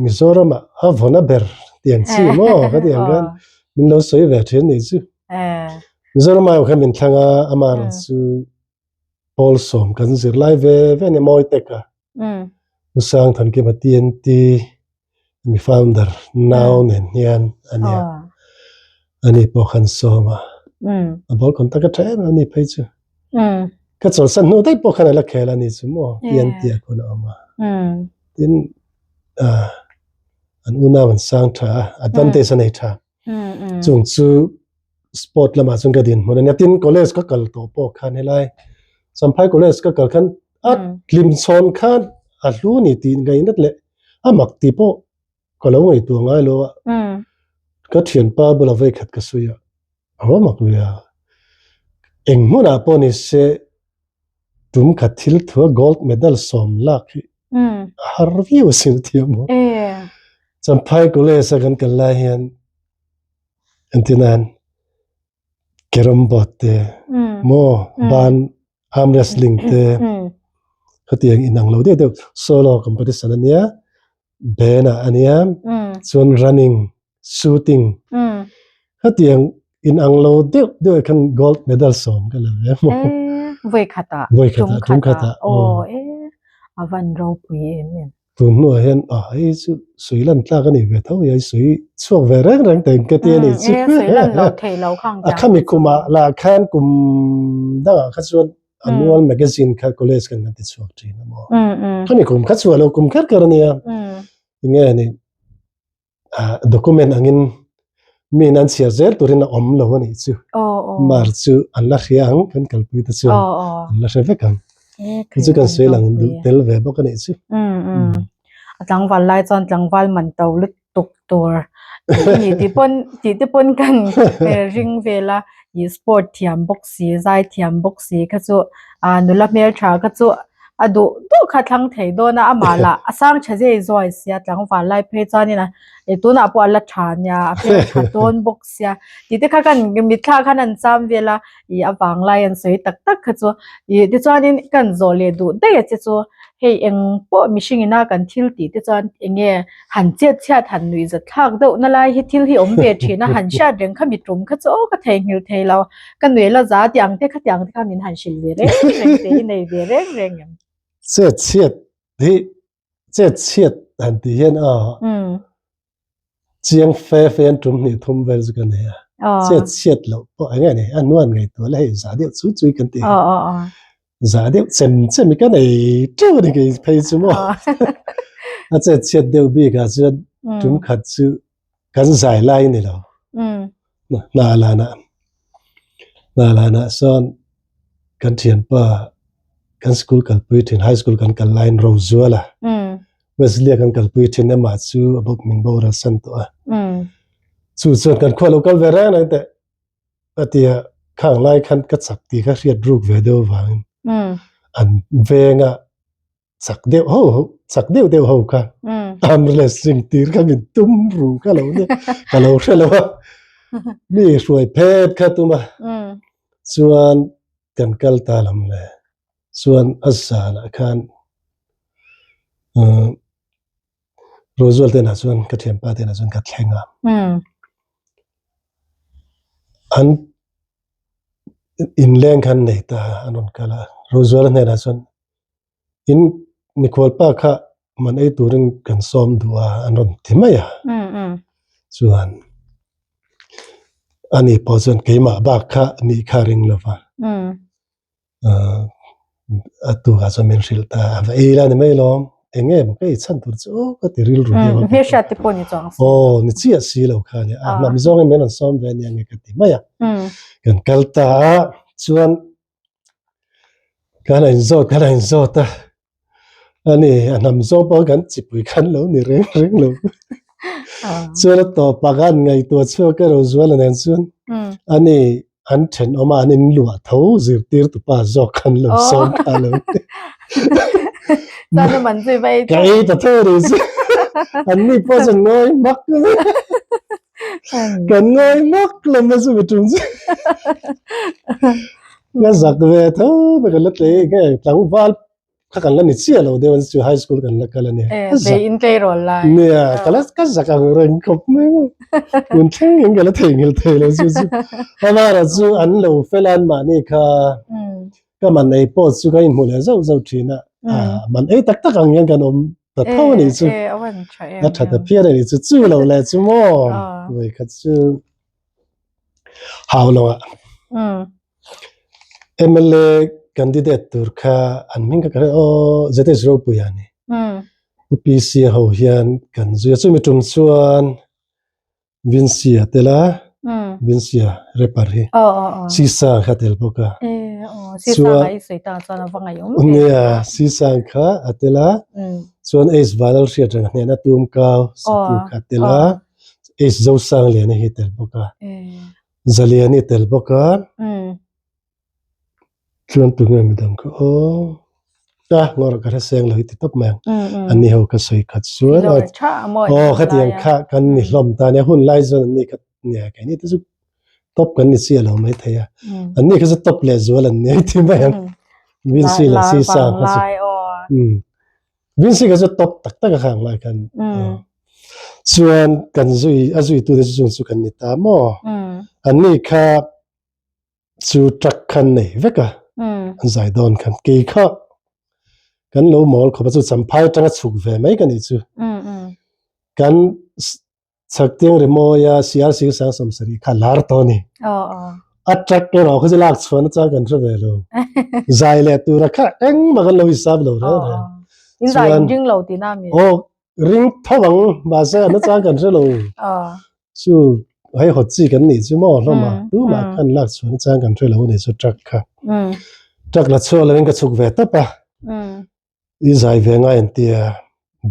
Mizoram ah a vawn a ber tih ang chi maw ka tih ang khan min lo sawi ve thin nih chu. Mizoram ah khan min thlang a, amaherawh chu pawl sawm kan zir lai ve ve a ni mawi tek a. Lusang Thankima TNT mi founder nau nen hian a nia. Ani pawh khan sawm a. A ball contact a tha em em a ni phei chu. Ka chawlhsan hnu daih pawh khan a la khel a ni chu maw TNT ah khawn a awm a. Tin an unau an sang tha a, advantage a nei tha. Chung chu sport lamah chuan ka dinhmun a nia. Tin college ka kal tawh pawh khan helai Champhai college ka kal khan a tlim chhawn khan a hlu ni tih ngaih nat leh a mak tih pawh ka lo ngaihtuah ngai lo a. Ka thianpa bula vei khat ka sawi a, a va mak ve a. Eng hmunah pawh ni se tum khat thil thua gold medal sawm lak hi a har viau asin a thiam maw. Champhai college a kan kal lai hian entirnan carrom board te maw ban arm wrestling te khatiang inang lo deuh deuh solo competition ania band ah ania chuan running shooting khatiang inang lo deuh deuh ah khan gold medal sawm ka la ve maw. Vawi khatah tum khatah aw a van ropui em em. Tun hnuah hian a hei chu sui lan tlak a nih ve tho hi sui chhuak ve reng reng ta in ka ti a nih chu. Sui lan lo thei lo khang A khami kumah lah khan kum dangah kha chuan annual magazine kha college kan kan ti chhuak thin a maw. Khami kum kha chu a lo kum kher kher a nia. Enge ni document angin mi in an chhiar zel turin a awm lo a nih chu. Mar chu an la hria ang kan kalpui te chuan an la hre vek ang. Chu chu kan sawi lang duh tel ve bawk a nih chu. A tlangval lai chuan tlangval man to lutuk tur ni tih pawn tih te pawn kan ring vel a ih sport thiam bawk si zai thiam bawk si kha chu nula hmeltha kha chu a duh duh kha thlang thei dawn a amah lah a sang tha zei zuai sia tlangval lai phei chuanin a eh tunah pawh a la tha nia a hmel tha dawn bawk sia tih te kha khan mitthla khan an cham vel a ih a vang lai an sawi tak tak kha chu ih tichuanin kan zawh leh duh daih a che chu hei eng pawh mihring ina kan thil tih te chuan eng nge han chet chhiat han nuih zat thlak deuh na lai hi thil hi awm ve thin a han hriat reng kha mi tum kha chu aw ka theihnghilh thei lo. Ka nuih la za tih ang te kha tiang te kha min han hrilh ve reng reng te i nei ve reng reng em? Chet chhiat hi chet chhiat han tih hian a chiang fe fe an tum hnih thum vel chu ka nei a. Chet chhiat loh pawh eng nge ni a hnuan ngaihtuah la hei za deuh chui chui kan tih hi. Za deuh chem chem hi ka nei teuh a ni kei phei chu maw. A chet chhiat deuh bik ah chuan. Tum khat chu kan zai lai ni lo. Hna lanah hna lanah sawn kan thianpa kan school kalpui thin high school kan kal laiin Rozuala Wesley a kan kalpui thin amah chu a bawk min boral san tawh a. Chu chuan kan khua lo kal ve reng reng teh a ti a, khang lai khan ka chak tih kha hriat ruk ve deuh avangin an venga chak deuh ho ho chak deuh deuh ho kha arm wrestling tir kha min tum ru kha lo nia ka lo hre lo a mi hruai phet kha tum a chuan kan kal ta lam le chuan a zanah khan uh Rozual te nah chuan ka thianpa te nah chuan ka thleng a an inleng khan nei ta an rawn kal a Rozuala hnenah chuan In mikhual pa kha man ei turin kan sawm duh a an rawn ti mai a. Chuan ani pawh chuan keimah bak kha nih kha ring lo va. A tukah chuan min hrilh ta a, va ei la ni mai lawm, eng nge maw ka ei chhan tur chu aw ka ti rilru deuh a. Hmelhriat te pawh ni chuang si. Aw ni chiah si lo kha nia, a hnam zawngin min rawn sawm ve ania nge ka ti mai a. Kan kal ta a, chuan Kan in zawt kan in zawt a, ani a hnam zawng pawh kan chipui khan lo ni reng reng lo. Chuan a tawpah khan ngaihtuah chhuak erawh Zuala nen chuan ani an thenawm a an in luah tho zirtir tupa zawk khan lo sawm kha lo. Ka ei ta tho a ni chu. Anni pawh chuan ngawi hmak. Kan ngawi mak lam a chumi tum chu. Ka zak ve tho mai kan la tlei nge tlangval kha kan la ni chiah lo deuh an chu high school kan la kal a nia. Eh, bei in tlei rawl lai. Nia, ka la ka zak ang reng khawp mai maw. Tun thleng in ka la theihnghilh thei lo chu chu. Amaherawh chu an lo fel a an mahni kha ka man ei pawh chu ka inhmu leh zauh zauh thin a. Man ei tak tak ang hian kan awm ta tho a nih chu. A tha ta phian a nih chu. Chu lo leh chu maw? Vawikhat chu hau lo ah MLA candidate tur kha an hming kha ka hre aw ZS Ropui a ni. Pu PC ho hian kan zui a chumi tum chuan Vincy a tel a, Vincy a rapper hi Sisa kha tel bawk a. Chuan Nia Sisa kha a tel a, chuan Ace Vanal hriat reng a hnehna tum kau Satu kha a tel a, Ace Zosangliana hi tel bawk a, Zaliani tel bawk a. Chuan tunge midang kha aw a ngawrh ka hre seng lo hi ti tawp mai ang an ni ho ka sawi khat chuan aw khatiang kha kan ni hlawm ta nia hun lai chuan an ni kha nia keini te chu top kan ni chiah lo mai thei a an ni kha chu top leh zual an ni ti mai ang Vincy leh Sisa kha chu Vincy kha chu top tak tak a khang lai khan chuan kan zui a zui tu te chu chung chu kan ni ta maw an ni kha Chu truck khan nei vek a, an zai dawn khan kei kha kan lo mawl khawp a chu champhai atanga chhuk ve mai ka nih chu. Kan chhaktiang rimawi a CRC sang 70 kha lar tawh a ni. A truck erawh kha chu lak chhuan achang kan hre ve lo. Zai leh tura kha engmah kan lo hisap lo reng reng. In zai in ring lo tihna mi? Aw ring tho ang mahse an achang kan hre lo. Chu hei hawt chi kan nih chu maw hlawm a, tumah khan lak chhuan chang kan hre lo a ni chu truck kha. Truck la chhuak lovin ka chhuk ve tawp a, i zai ve ngai an tia,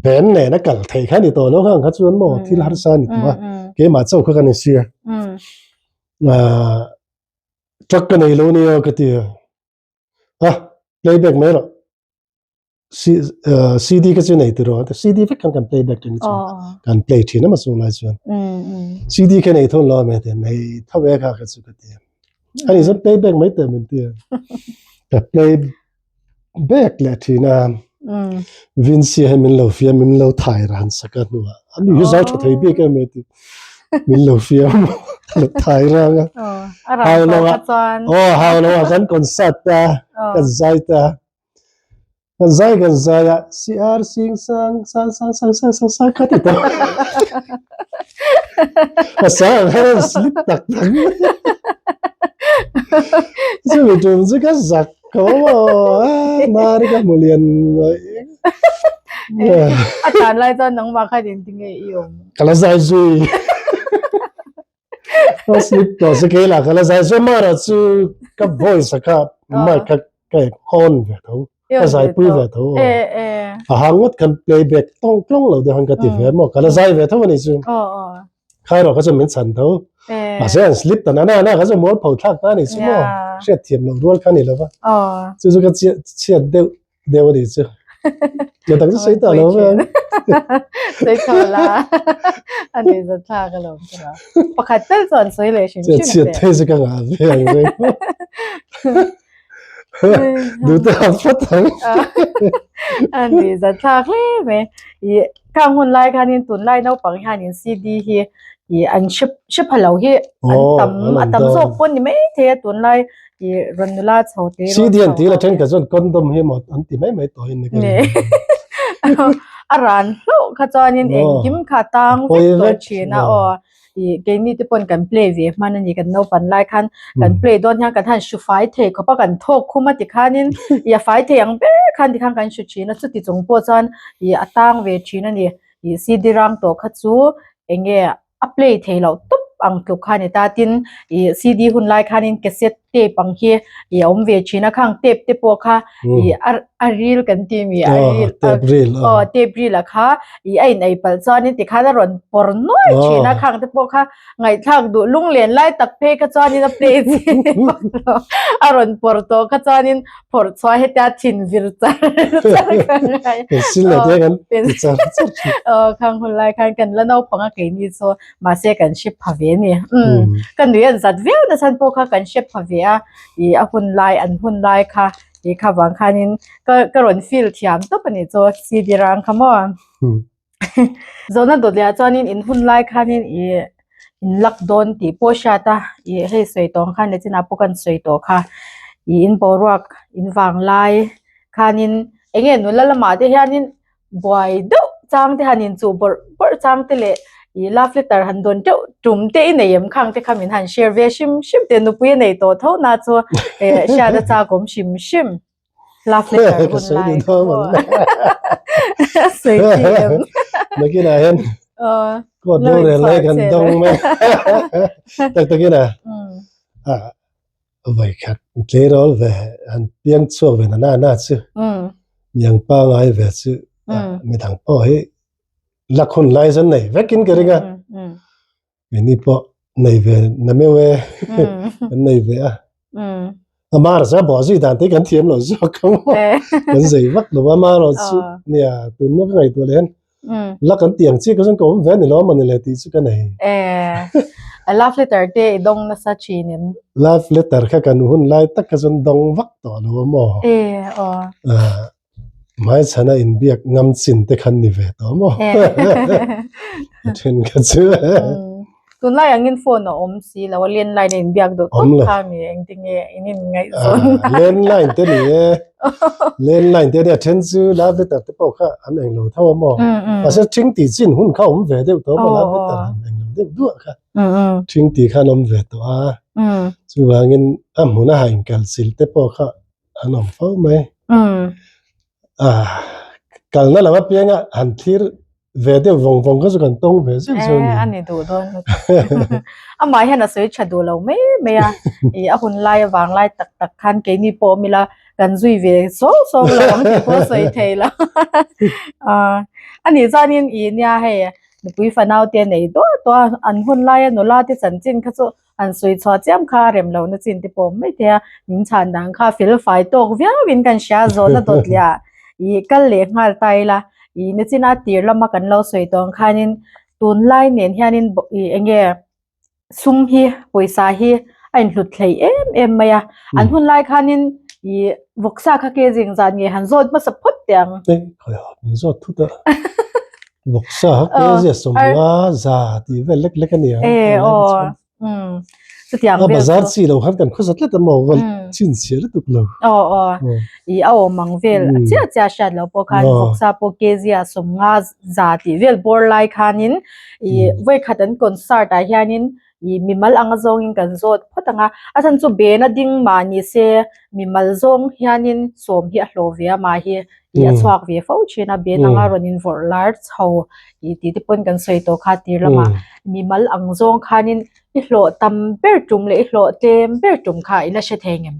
band nen a kal theih kha ni tawh lo kha ang kha chuan maw thil harsa a ni tawh a, keimah chauh kha kan insi a, truck ka nei lo nia ka ti a, a playback mai rawh. CD ka chu nei tiraw a CD vek khan kan playback thin chu kan play thin a chung lai chuan CD ka nei thun lo me te nei tho ve kha ka chu ka ti ani chuan playback mai te min ti ka play back leh thin a Vincy hi min lo fiam min lo thai ran sak a hnuah ani hi zau tha thei bik em ti min lo fiam lo thai rang a hau lo a aw hau lo a kan concert ta kan zai ta Kan zai kan zai a, CR sing sang sang sang sang sang sang sang kha ti tawh. A sang ang khan a slip tak tak mai. Chumi tum chu ka zak ko maw, a mari ka hmu lian ngawih. A tlan lai chuan nangmah khan engtinge i awm? Ka la zai zui. Ka slip tawh se kei lah ka la zai zui mara chu ka voice a kha mic kha ka on ve tho. Ka zai pui ve tho. A hang ngawt kan playback tawng tlawng lo deuh han ka ti ve maw ka la zai ve tho ani chu. Khai rawh kha chu min chhan tho. Mahse an slip ta na na na kha chu mual pho thlak ta ani chu maw. Hriat thiam loh rual kha ni lo va. Chu chu ka chhiat deuh deuh ani chu. Ka dang chu sawi ta lo ve. Sawi tho la. Ani za thlak alawm chu. Pakhat tal chuan sawi leh hrim hrim. Chhiat thei chu ka ngah ve ang reng. Duh te a fat ang. Ani za thlak hle mai. I khang hun lai khanin tunlai naupang hianin CD hi i an hre hre pha lo hi an tam a tam zawk pawn ni mai thei a tunlai i rawn nula chho te rawn CD an ti la then ka chuan condom hi maw an ti mai mai tawh in ni ka A ran hlauh kha chuanin engkim kha tang vek tawh thin a aw. Ih keini te pawn kan play ve hman a ni kan naupan lai khan kan play dawn hian kan han hru fai thei khawp a kan thawk khum a tikhanin ih a fai thei ang ber khan tikhan kan hru thin a chuti chung pawh chuan ih a tang ve thin a ni ih CD rang tawh kha chu eng nge a play thei loh tawp ang tluk kha a ni ta tin ih CD hun lai khanin cassette tape ang hi ih a awm ve thin a khang tape te pawh kha ih a a reel kan ti mi a reel tape reel aw tape reel ah kha ih a in ei palh chuanin tikhan a rawn pawr nuai thin a khang te pawh kha ngaihthlak duh lunglen lai tak phei kha chuanin a play chi a rawn pawr tawh kha chuanin phawrh chhuah hetia thin vir char char ka ngai pencil leh te kan ti char char thin aw khang hun lai khan kan la naupang a keini chu mahse kan hre pha ve a ni umm ka nui an zat viau na chhan pawh kha kan hre pha ve a ih a hun lai an hun lai kha ih kha vang khanin ka ka rawn feel thiam tawp a ni chu CD rang kha maw zawhna dawt leh ah chuanin in hun lai khanin ih in lak dawn tih pawh hriat a ih hei sawi tawh ang khan leh chinah pawh kan sawi tawh kha ih in boruak in vang lai khanin eng nge nula lamah te hianin buai deuh chang te han inchuh bawrh bawrh chang te leh ih love letter han dawn teuh tum te i nei em khang te kha min han share ve hrim hrim te nupui a nei tawh tho na chu eh hriat a chak awm hrim hrim love letter ka hun sawi lai duh dawn pawh sawi chi em nakinah hian aw court lo rorel lai inchhuah kan che dawng mai tak takin a um a Vawikhat tleirawl ve han piang chhuak ve na na na chu miang pangai ve chu midang pawh hi lak hun lai zan nei vekin ka ring a keini pawh nei ve na meuh e kan nei ve a amah chu a bawh zui dan te kan thiam lo zawk ang kan zei vak lo a amaherawh chu nia tunna ka ngaihtuah leh hian La kan tiang chiah ka chuan ka awm ve a ni lo a mawni le tih chu ka nei. Eh, a love letter te i dawng nasa thin em? Love letter kha kan hun lai tak kha chuan dawng vak tawh lo a maw? Eh, aw. Ah, hmaichhana inbiak ngam chin te khan ni ve tawh a maw? Eh. A then kha chu. Tunlai angin phone a awm si lo a, landline a inbiak duh Awm tawp lo. kha mi engtinge in inngaihzawn Ah, landline te ni e. Landline te nia then chu love letter te pawh kha an englo tho a maw. Mm, mm. Mahse thing tih chin hun kha awm ve deuh tawh a maw Aw, love letter aw. han englo deuh duah kha. Mm, mm. Thing tih khan awm ve tawh a. Mm. Chuvangin a hmuna ha inkalchilh te pawh kha an awm fo mai. Mm. Ah, kalna lam apianga han thlir ve deuh vawng vawng kha chu kan tawng ve zeuh zeuh a ni. Eh, a ni duh dawn lutuk. Amah hian a sawi tha duh lo mai mai a. Ih, a hun lai avang lai tak tak khan keini pawh awm ila kan zui ve sawng sawng lo ang tih pawh sawi thei lo. Ah, a nih chuanin ih nia hei nupui fanau te nei duah duah a, an hun laia nula te chanchin kha chu an sawi chhuah chiam kha a rem lohna chin te pawh awm mai thei a, min chhan dan kha fel fai tawk viau in kan hria zawhna dawt leh ah ih kal leh nghal ta ila ih nichin a tir lama kan lo sawi tawh ang khanin tunlai nen hianin ih eng nge sum hi pawisa hi a inhlut thei em em mai a, an hun lai khanin ih vawksa kha ke zing zan nge han zawt hmasa phawt teh ang. Min zawt thut a. Vawksa ha ke zia sawmnga za tih vel lek lek a ni ang. E aw um chutiang vel. A bazar chi lo khan kan khawsa tlat a maw val chhinchhiah lutuk lo. Aw aw i a awm ang vel a chiah chiah hriat lo pawh khan vawksa pawh ke zia sawmnga za tih vel bawr lai khanin i vawikhat an concert ah hianin i mimal anga zawngin kan zawt phawt ang a, a chhan chu bena ding mah ni se mimal zawng hianin sawm hi a hlawh ve a mah hi. ih a chhuak ve fo thin a, Ben anga rawn invawrh lar chho ih tih te pawn kan sawi tawh kha tir lamah mimal ang zawng khanin i hlawh tam ber tum leh i hlawh tlem ber tum kha i la hre thei ngem?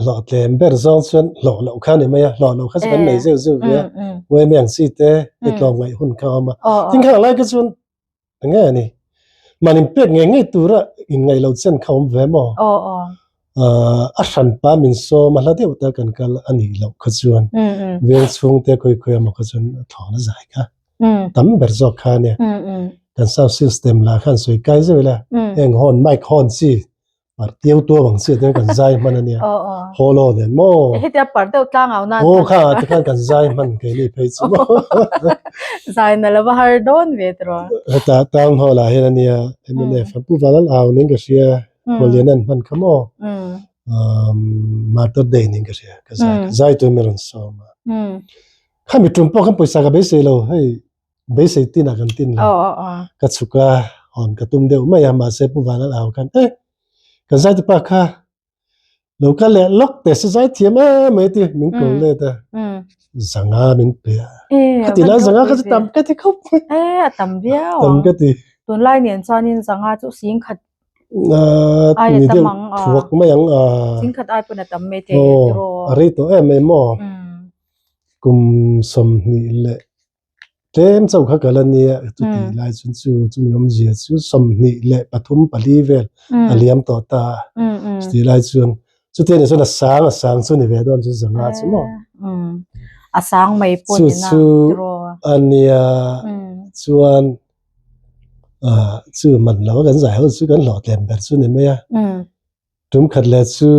Hlawh tlem ber zawng chuan hlawh loh kha a ni mai a, hlawh loh kha chu kan nei zeuh zeuh ve a, uaimi ang chi te i tlawmngaih hun kha a awm a, tin khang lai kha chuan Enge a ni? Mahni pek ngei ngei tura inngaih loh chen kha awm ve maw? A hranpa min sawm a hla deuh ta kan kal a nih loh kha chuan veng chhungte khawi khawi emaw kha chuan a thlawhna zai kha tam ber zawk kha a nia. Kan sound system lah khan sawi kai zeuh ila heng horn mic horn chi Par tiu tuam ang chiah ten kan zai hman ania. Holo nen maw. Hetia par deuh tlang au nan. Aw kha ti khan kan zai hman kei ni phei chu maw. Zai na lova har dawn ve tiraw. Heta town hall ah hian ania MNF a pu Valal au ning ka hria Khualian an hman kha maw. Martyr day ning ka hria ka zai zai tu mi rawn sawm a. Khami tum pawh khan pawisa ka beisei lo hei Beisei tin a kan tin lo. Ka chhuk a, hawn ka tum deuh mai a, mahse Pu Vanlal au khan eh kan zaitupa kha lo kal leh lawk teh se zai thiam em mai ti min ko let a, zanga min pe a. Khati lai zanga kha chu tam ka ti khawp mai. Eh a tam viau ang. Tam ka ti. Tunlai nen chuanin zanga chu singkhat ai a ni tam deuh ang thuak mai ang a. Singkhat ai pawn a tam mai thei tiraw. A rei tawh em mai maw. Kum 20 leh Tlem chauh kha kal a nia, chuti lai chuan chu chumi awmzia chu 23 pali vel a liam tawh ta a, chuti lai chuan chuti anih chuan a sang a sang chu ni ve dawn chu zanga chu maw. A sang mai pawh Chu ni na chu tiraw. a nia chuan chu man lo a kan zai ho chu kan hlawh tlem ber chu ni mai a, tum khat leh chu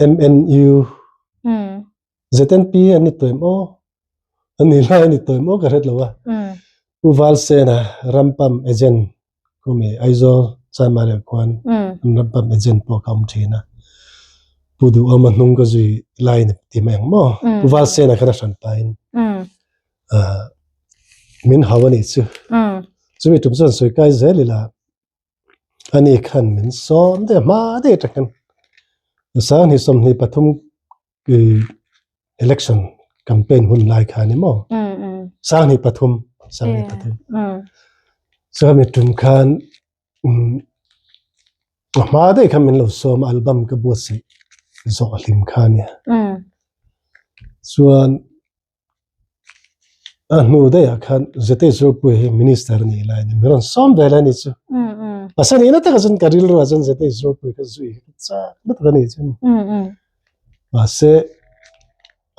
MNU ZNP an ni tawh em aw? An ni lai an ni tawh em aw ka hret lo a. Pu Valsena Rampam agent kawmi Aizawl Chanmari ah khuan an Rampam agent pawh ka awm thin a. Pu Duhawma hnung ka zui lai ni ti mai ang maw? Pu Valsena khan a hran pahin min hau a nih chu. Chumi tum chuan sawi kai zel ila. Ani khan min sawm daih a, hma daih atang khan 2023 election campaign hun lai kha ani maw? 2023 2023 chuan mi tum khan a hma daih khan min lo sawm a, album ka buatsaih zawh hlim kha ania. Chuan A hnu daihah khan Zete Zurpui hi Minister a nih lai a ni. Mi rawn sawm ve lai a ni chu. Mahse nihna takah chuan ka rilruah chuan Zete Zurpui kha zui hi ka chak lutuk a ni chu. Mahse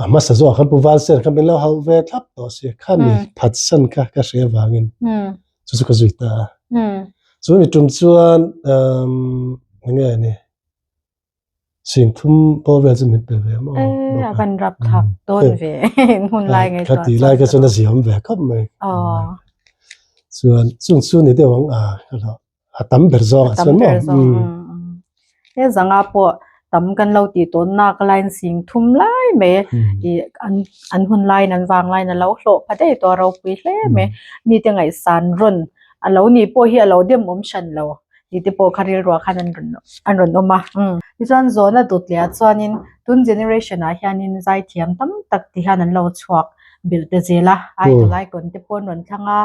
a hmasa zawkah khan Pu Valser kha min lo hauh ve thlap tawh si. Kha mi phatsan kha ka hre avangin chu chu ka zui ta a. Chu mi tum chuan eng nge ni? Singthum pawh vel chu min pe ve maw? Eh, a van rap thak dawn ve. Hun lai ngai Kha ti lai kha chuan a ziam ve khawp mai. Chuan chung chu ni deuh ang a ka lo a tam ber zawng ah chuan maw? He zanga pawh tam kan lo tih tawn nak laiin singthum lai mai i an an hun laiin an vang laiin a lo hlawh pha daih tawh a ropui hle mai. Mite ngaihsan rawn a lo nih pawh hi a lo dem awm hran lo. Tih te pawh kha rilruah khan an rawn an rawn awm a. Tichuan zawhna dawt leh ah chuanin tun generation ah hianin zaithiam tam tak ti hian an lo chhuak belh ta zel a, idol icon te pawh an rawn thlang a,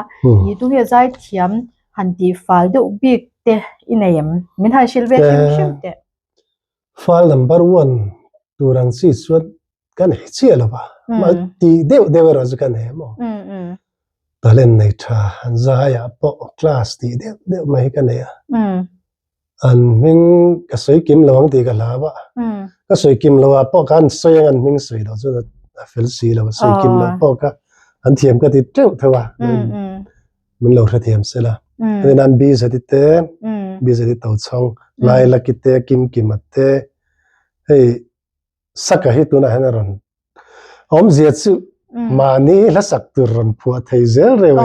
ih tunge zaithiam han tih fal deuh bik te i nei em? Min han hrilh ve hrim hrim teh. Fal number one tur ang chi chuan ka nei chiah lo va, tih deuh deuh erawh chu ka nei a maw? Talent nei tha an zaiah pawh class tih deuh deuh mai hi ka nei a, an hming ka sawi kim lo ang tih ka hlau a, ka sawi kim lo ah pawh khan sawi ang an hming sawi loh chuan a fel si lo, sawi kim loh pawh kha an thiam ka ti teuh theuh a, min lo hrethiam se la. Hei nan Bizati te, Bizati Tochhawng, Lailaki te, Kimkima te, hei Saka hi tunah hian a rawn awmzia chu mahni hla sak tur rawn phuah thei zel reuh hi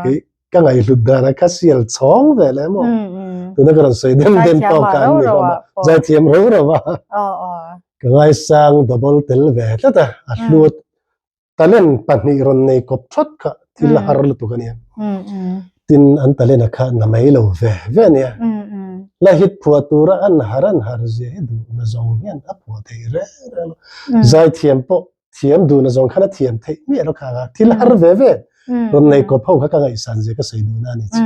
kei ka ngaihhlut dan a kha sial chhawng ve leh maw tuna ka rawn sawi dem dem tawk kha an ni hlawm a zaithiam reuh reuh a ka ngaisang double tel ve tlat a a hlut Talent pahnih rawn nei kawp thawt kha thil a har lutuk a nia. Tin an talent a kha na mai lo ve ve a nia. La hit phuah tura an har an har zia hi duhna zawng hian a phuah theih reng reng lo. Zaithiam pawh thiam duhna zawng khan a thiam theih miah lo kha a thil har ve ve rawn nei kawp ho kha ka ngaihsan zia ka sawi duhna a ni chu.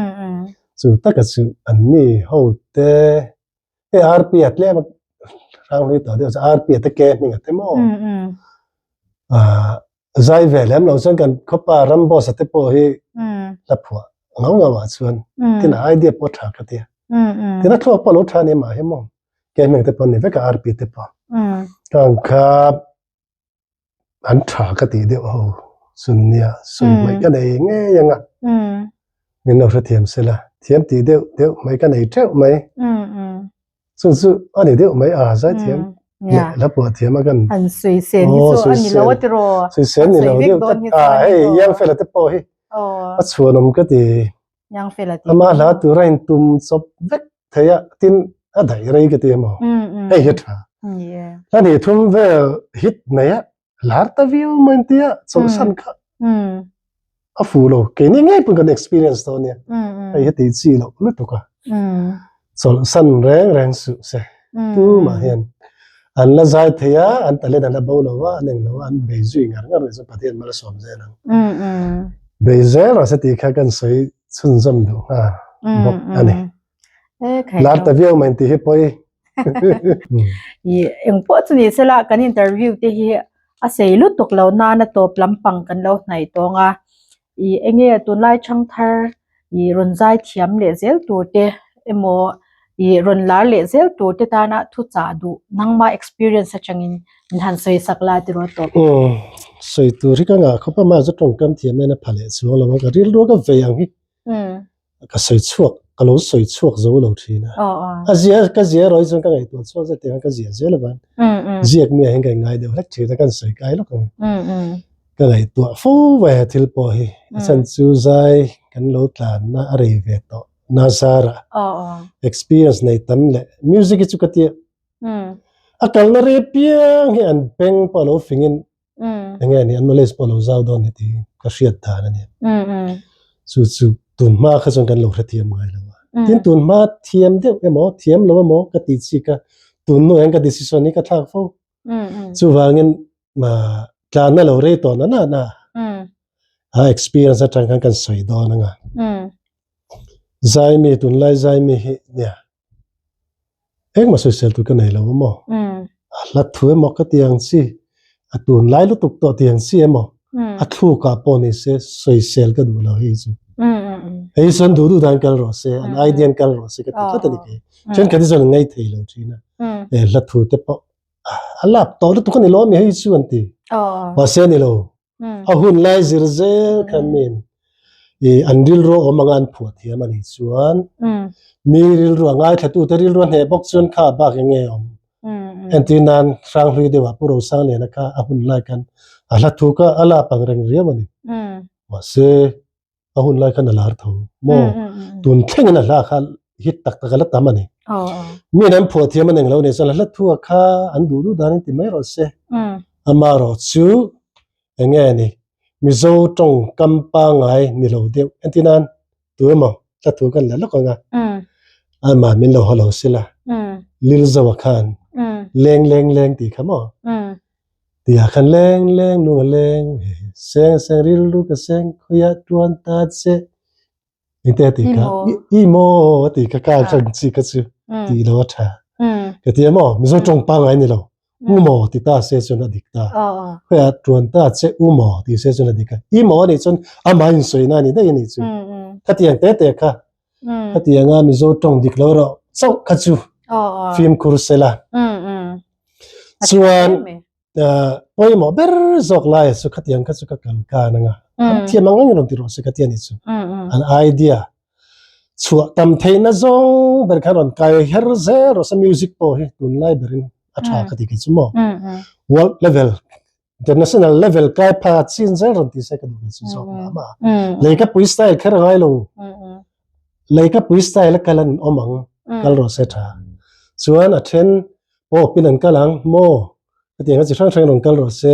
Chu taka chu an ni ho te hei RP a tlem a hrang hlui tawh deuh chu RP a te ke hming a te maw Zai ve lem lo chuan kan khawpa Ramboss a te pawh hi hla phuah ngau ngau ah chuan tin a idea pawh tha ka tia. Tin a thluak pawh lo tha ni mah hi maw. Ke hming te pawh ni vek a RP te pawh. Kang kha an tha ka tih deuh ho chun nia sawi hmaih ka nei ngei anga min lo hrethiam sela thiam tih deuh deuh mai ka nei teuh mai. Chu chu a ni deuh mai a zai thiam leh hla pawh thiam a kan an sawi sen hi chu a ni lo a tiraw sawi sen ni lo deuh tlat a hei Young fella te pawh hi a chhuanawm ka ti Young fella ti ama hla tur a in tum chawp vek thei a tin a daih rei ka ti emaw hei hi a tha hla hnih thum vel hit nei a lar ta viau mai an tia chawlhsan kha a fuh lo keini ngei pawn kan experience tawh ania hei hi tih chi loh lutuk a chawlhsan reng reng suh se tumah hian an la zai thei a an talent an la bo lo a an englo a an bei zui ngar ngar rih chu Pathian mal a sawm zel ang bei zel rawh se tih kha kan sawi chhunzawm duh nghal bawk a ni. Lar ta viau mai tih hi pawi. I eng pawh chu ni sela kan interview te hi a sei lutuk lo nana tawp lampang kan lo hnaih tawng a. I enge tunlai thangthar i rawn zai thiam leh zel tur te emaw i rawn lar leh zel tur te tana thu chah duh nangma experience atangin min han sawi sak la tiraw tawp. Umm sawi tur hi ka ngah khawp a mahse tawngkam thiam en a pha leh chuang lo a ka rilru a ka vei ang hi. ka sawi chhuak ka lo sawi chhuak zo lo thin a a zia ka zia erawh hi chuan ka ngaihtuah chhuak zet tiang ka zia zel avan ziak mi ah hian ka inngai deuh hlek thin a kan sawi kai lawk ang ka ngaihtuah fo mai a thil pawh hi a chhan chu zai kan lo tlan na a rei ve tawh nazar ah experience nei tam leh music hi chu ka tia a kalna rei piang hi an beng pawh a lo fing in Enge ni an knowledge pawh lo zau dawn ni tih ka hriat dan a ni. Chu chu tun hma kha chuan kan lo hrethiam ngai lo a. Tin tun hma thiam deuh emaw thiam lo emaw ka tih chi ka tun hnu hian ka decision hi ka thlak fo. Chuvangin tlanna lo rei tawh na na na a experience atang khan kan sawi dawn anga. Zaimi tunlai zaimi hi nia Engmah sawisel tur ka nei lo emaw? A hla thu emaw ka ti ang chi, a tunlai lutuk tawh ti ang chi emaw, a thlukah pawh ni se sawisel ka duh lo hei chu. Hei chuan duh duh dan kal rawh se, an idea an kal rawh se ka ti tlat a ni kei. Thenkhat hi chuan an ngaithei lo thin a, he hla thu te pawh a lap tawh lutuk a ni lo ami hei chu an ti. Mahse a ni lo, A hun lai zir zel khan min i an rilru a awm anga an phuah thiam a nih chuan mi rilru a ngaithlatute rilru a hneh bawk chuan kha bak eng nge awm. Entir nan Hranghlui deuhah Pu Rosangliana kha a hun lai khan a hla thu kha a lap ang reng riau a ni. Mahse a hun lai khan a lar tho maw tun thlengin a hla kha hit tak tak a la tam a ni min an phuah thiam an englo nei chuan a hla thu a kha an duh duh dan in ti mai rawh se ama erawh chu enge ni Mizo tawng kam pangai ni lo deuh entir nan tu emaw hla thu kan la lawk anga ama min lo haw lo sila Lilzo a khan leng leng leng tih kha maw Tia khan leng leng lung a leng he seng seng rilru ka seng khawiah tuan ta che engte a ti kha i maw a ti kha ka kha chi kha chu ti lo a tha ka ti maw mizo tawng pangai ni lo u maw ti ta se chuan a dik ta khawiah tuan ta che u maw ti se chuan a dik a i maw a nih chuan amah in sawi na a ni daih a nih chu khatiang te te kha khatianga mizo tawng dik lo rawh chauh kha chu fimkhur sela chuan pawimawh ber zawk lai chu khatiang kha chu ka kal kan anga an thiam ang ang rawn ti rawh se khatia ni chu an idea chhuah tam theihna zawng ber khan rawn kai her zel rawh se music pawh hi tunlai berin a tha ka ti kei chu maw world level international level kai pha chin zel rawn ti se ka duh kei chu zawk mah mah leikapui style kher a ngai lo leikapui style a kal an awm ang kal rawh se tha chuan a then pawh pin an kal ang maw hetiang a chi hrang hrang rawn kal rawh se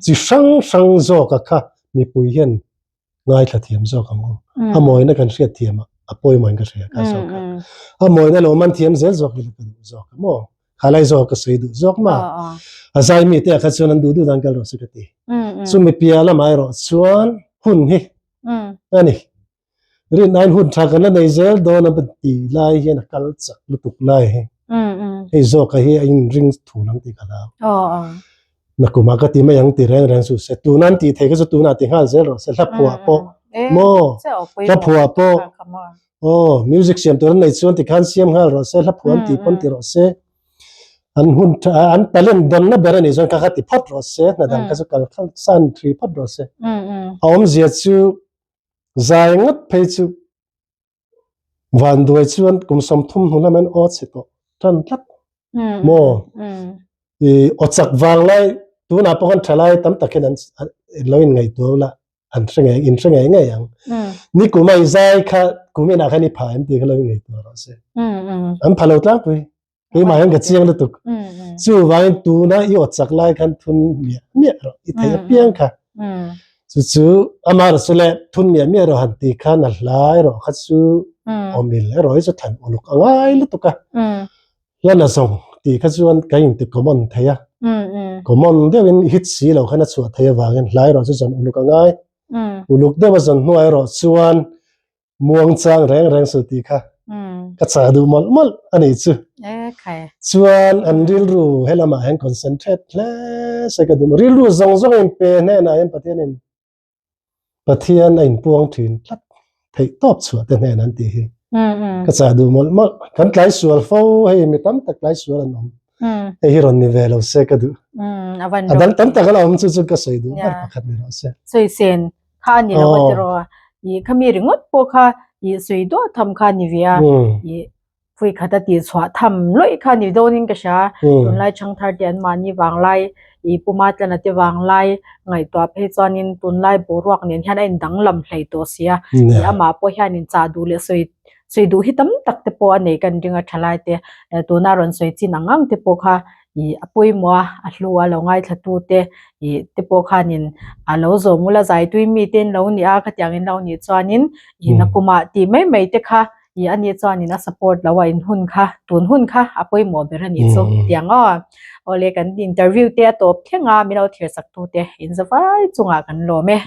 chi hrang hrang zawk a kha mipui hian ngaithla thiam zawk ang u a mawina kan hriat thiam a. a pawimawh in ka hria kha zawk kha. A mawina lo man thiam zel zawk ila ka duh zawk a maw? Kha lai zawk ka sawi duh zawk ma. A zai mi te ah kha chuan an duh duh dan kal rawh se ka ti. Chumi piah lamah erawh chuan hun hi a ni. Rinnain hun tha kan la nei zel dawn a ti lai hian a kal chak lutuk lai hi. Hei zawka hi a inring thu lang tih ka hlau. Nakumah ka ti mai ang ti reng reng suh se. Tuna an tih thei kha chu tunah ti nghal zel rawh se. Hla phuah pawh maw? Hla phuah pawh aw music siam tur an nei chuan tikhan siam nghal rawh se. Hla phuah an tih pawn ti rawh se. An hun tha an talent dawnna ber a nih chuan kha kha ti phawt rawh se. Hna dang kha chu kal san thui phawt rawh se. A awmzia chu Zai ngawt phei chu vanduai chuan kum 30 hnu lam an aw chhe tawh tan tlat maw? I aw chak vang lai tunah pawh khan thalai tam tak hian an lo in ngaihtuah la an hre ngei in hre ngei ngei ang. Nikum a i zai kha kum inah khan i pha em tih kha lo in ngaihtuah rawh se. An pha lo tlangpui. Keimah hian ka chiang lutuk. Chuvangin tuna i aw chak lai khan thun miah miah rawh i theih apiang kha. Chu chu amaherawh chu le thun miah miah rawh han ti khan a hla erawh kha chu awmil erawh hi chu thlan uluk a ngai lutuk a. Hlan a zawng tih kha chuan kan inti common thei a. Common deuhin hit si lo khan a chhuah theih avangin hla erawh chu zawn uluk a ngai. Uluk deuh a zawn hnuah erawh chuan Muangchang reng reng suh tih kha ka chah duh mawlh mawlh a nih chu. Chuan an rilru he lamah hian concentrate hle se ka duh. Rilru zawng zawng in pe hnenah hian Pathian in Pathian a inpuang thin tlat theih tawp chhuah te hnen an tih hi ka chah duh mawlh mawlh. Kan tlai sual fo hei mi tam tak tlai sual an awm. Hei hi rawn ni ve lo se ka duh. A dang tam tak a la awm chu chu ka sawi duh ber pakhat ni rawh se. Sawi sen kha a ni lo a tiraw a, ih khami ringawt pawh kha ih sawi duah tham kha a ni ve a, ih phui khat a tih chhuah tham lawih kha a ni dawnin ka hria, tunlai thangthar te an mahni vanglai ih puma tlana te vanglai ngaihtuah phei chuanin tunlai boruak nen hian a indanglam hlei tawh si a, ih amah pawh hianin chah duh leh sawi sawi duh hi tam tak te pawh a nei kan ring a thalai te tuna rawn sawi chin ang ang te pawh kha ih a pawimawh a a hlu a lo ngaithla tu te ih te pawh khanin a lo zawm ula zaitui mi te in lo ni a khatiang in lo nih chuanin ih nakumah tih mai mai te kha ih ani chuanin a support lo a in hun kha tun hun kha a pawimawh ber a nih chu tiang aw awle kan interview te a tawp thleng a min lo thlir sak tu te in zavai chungah kan lawm e.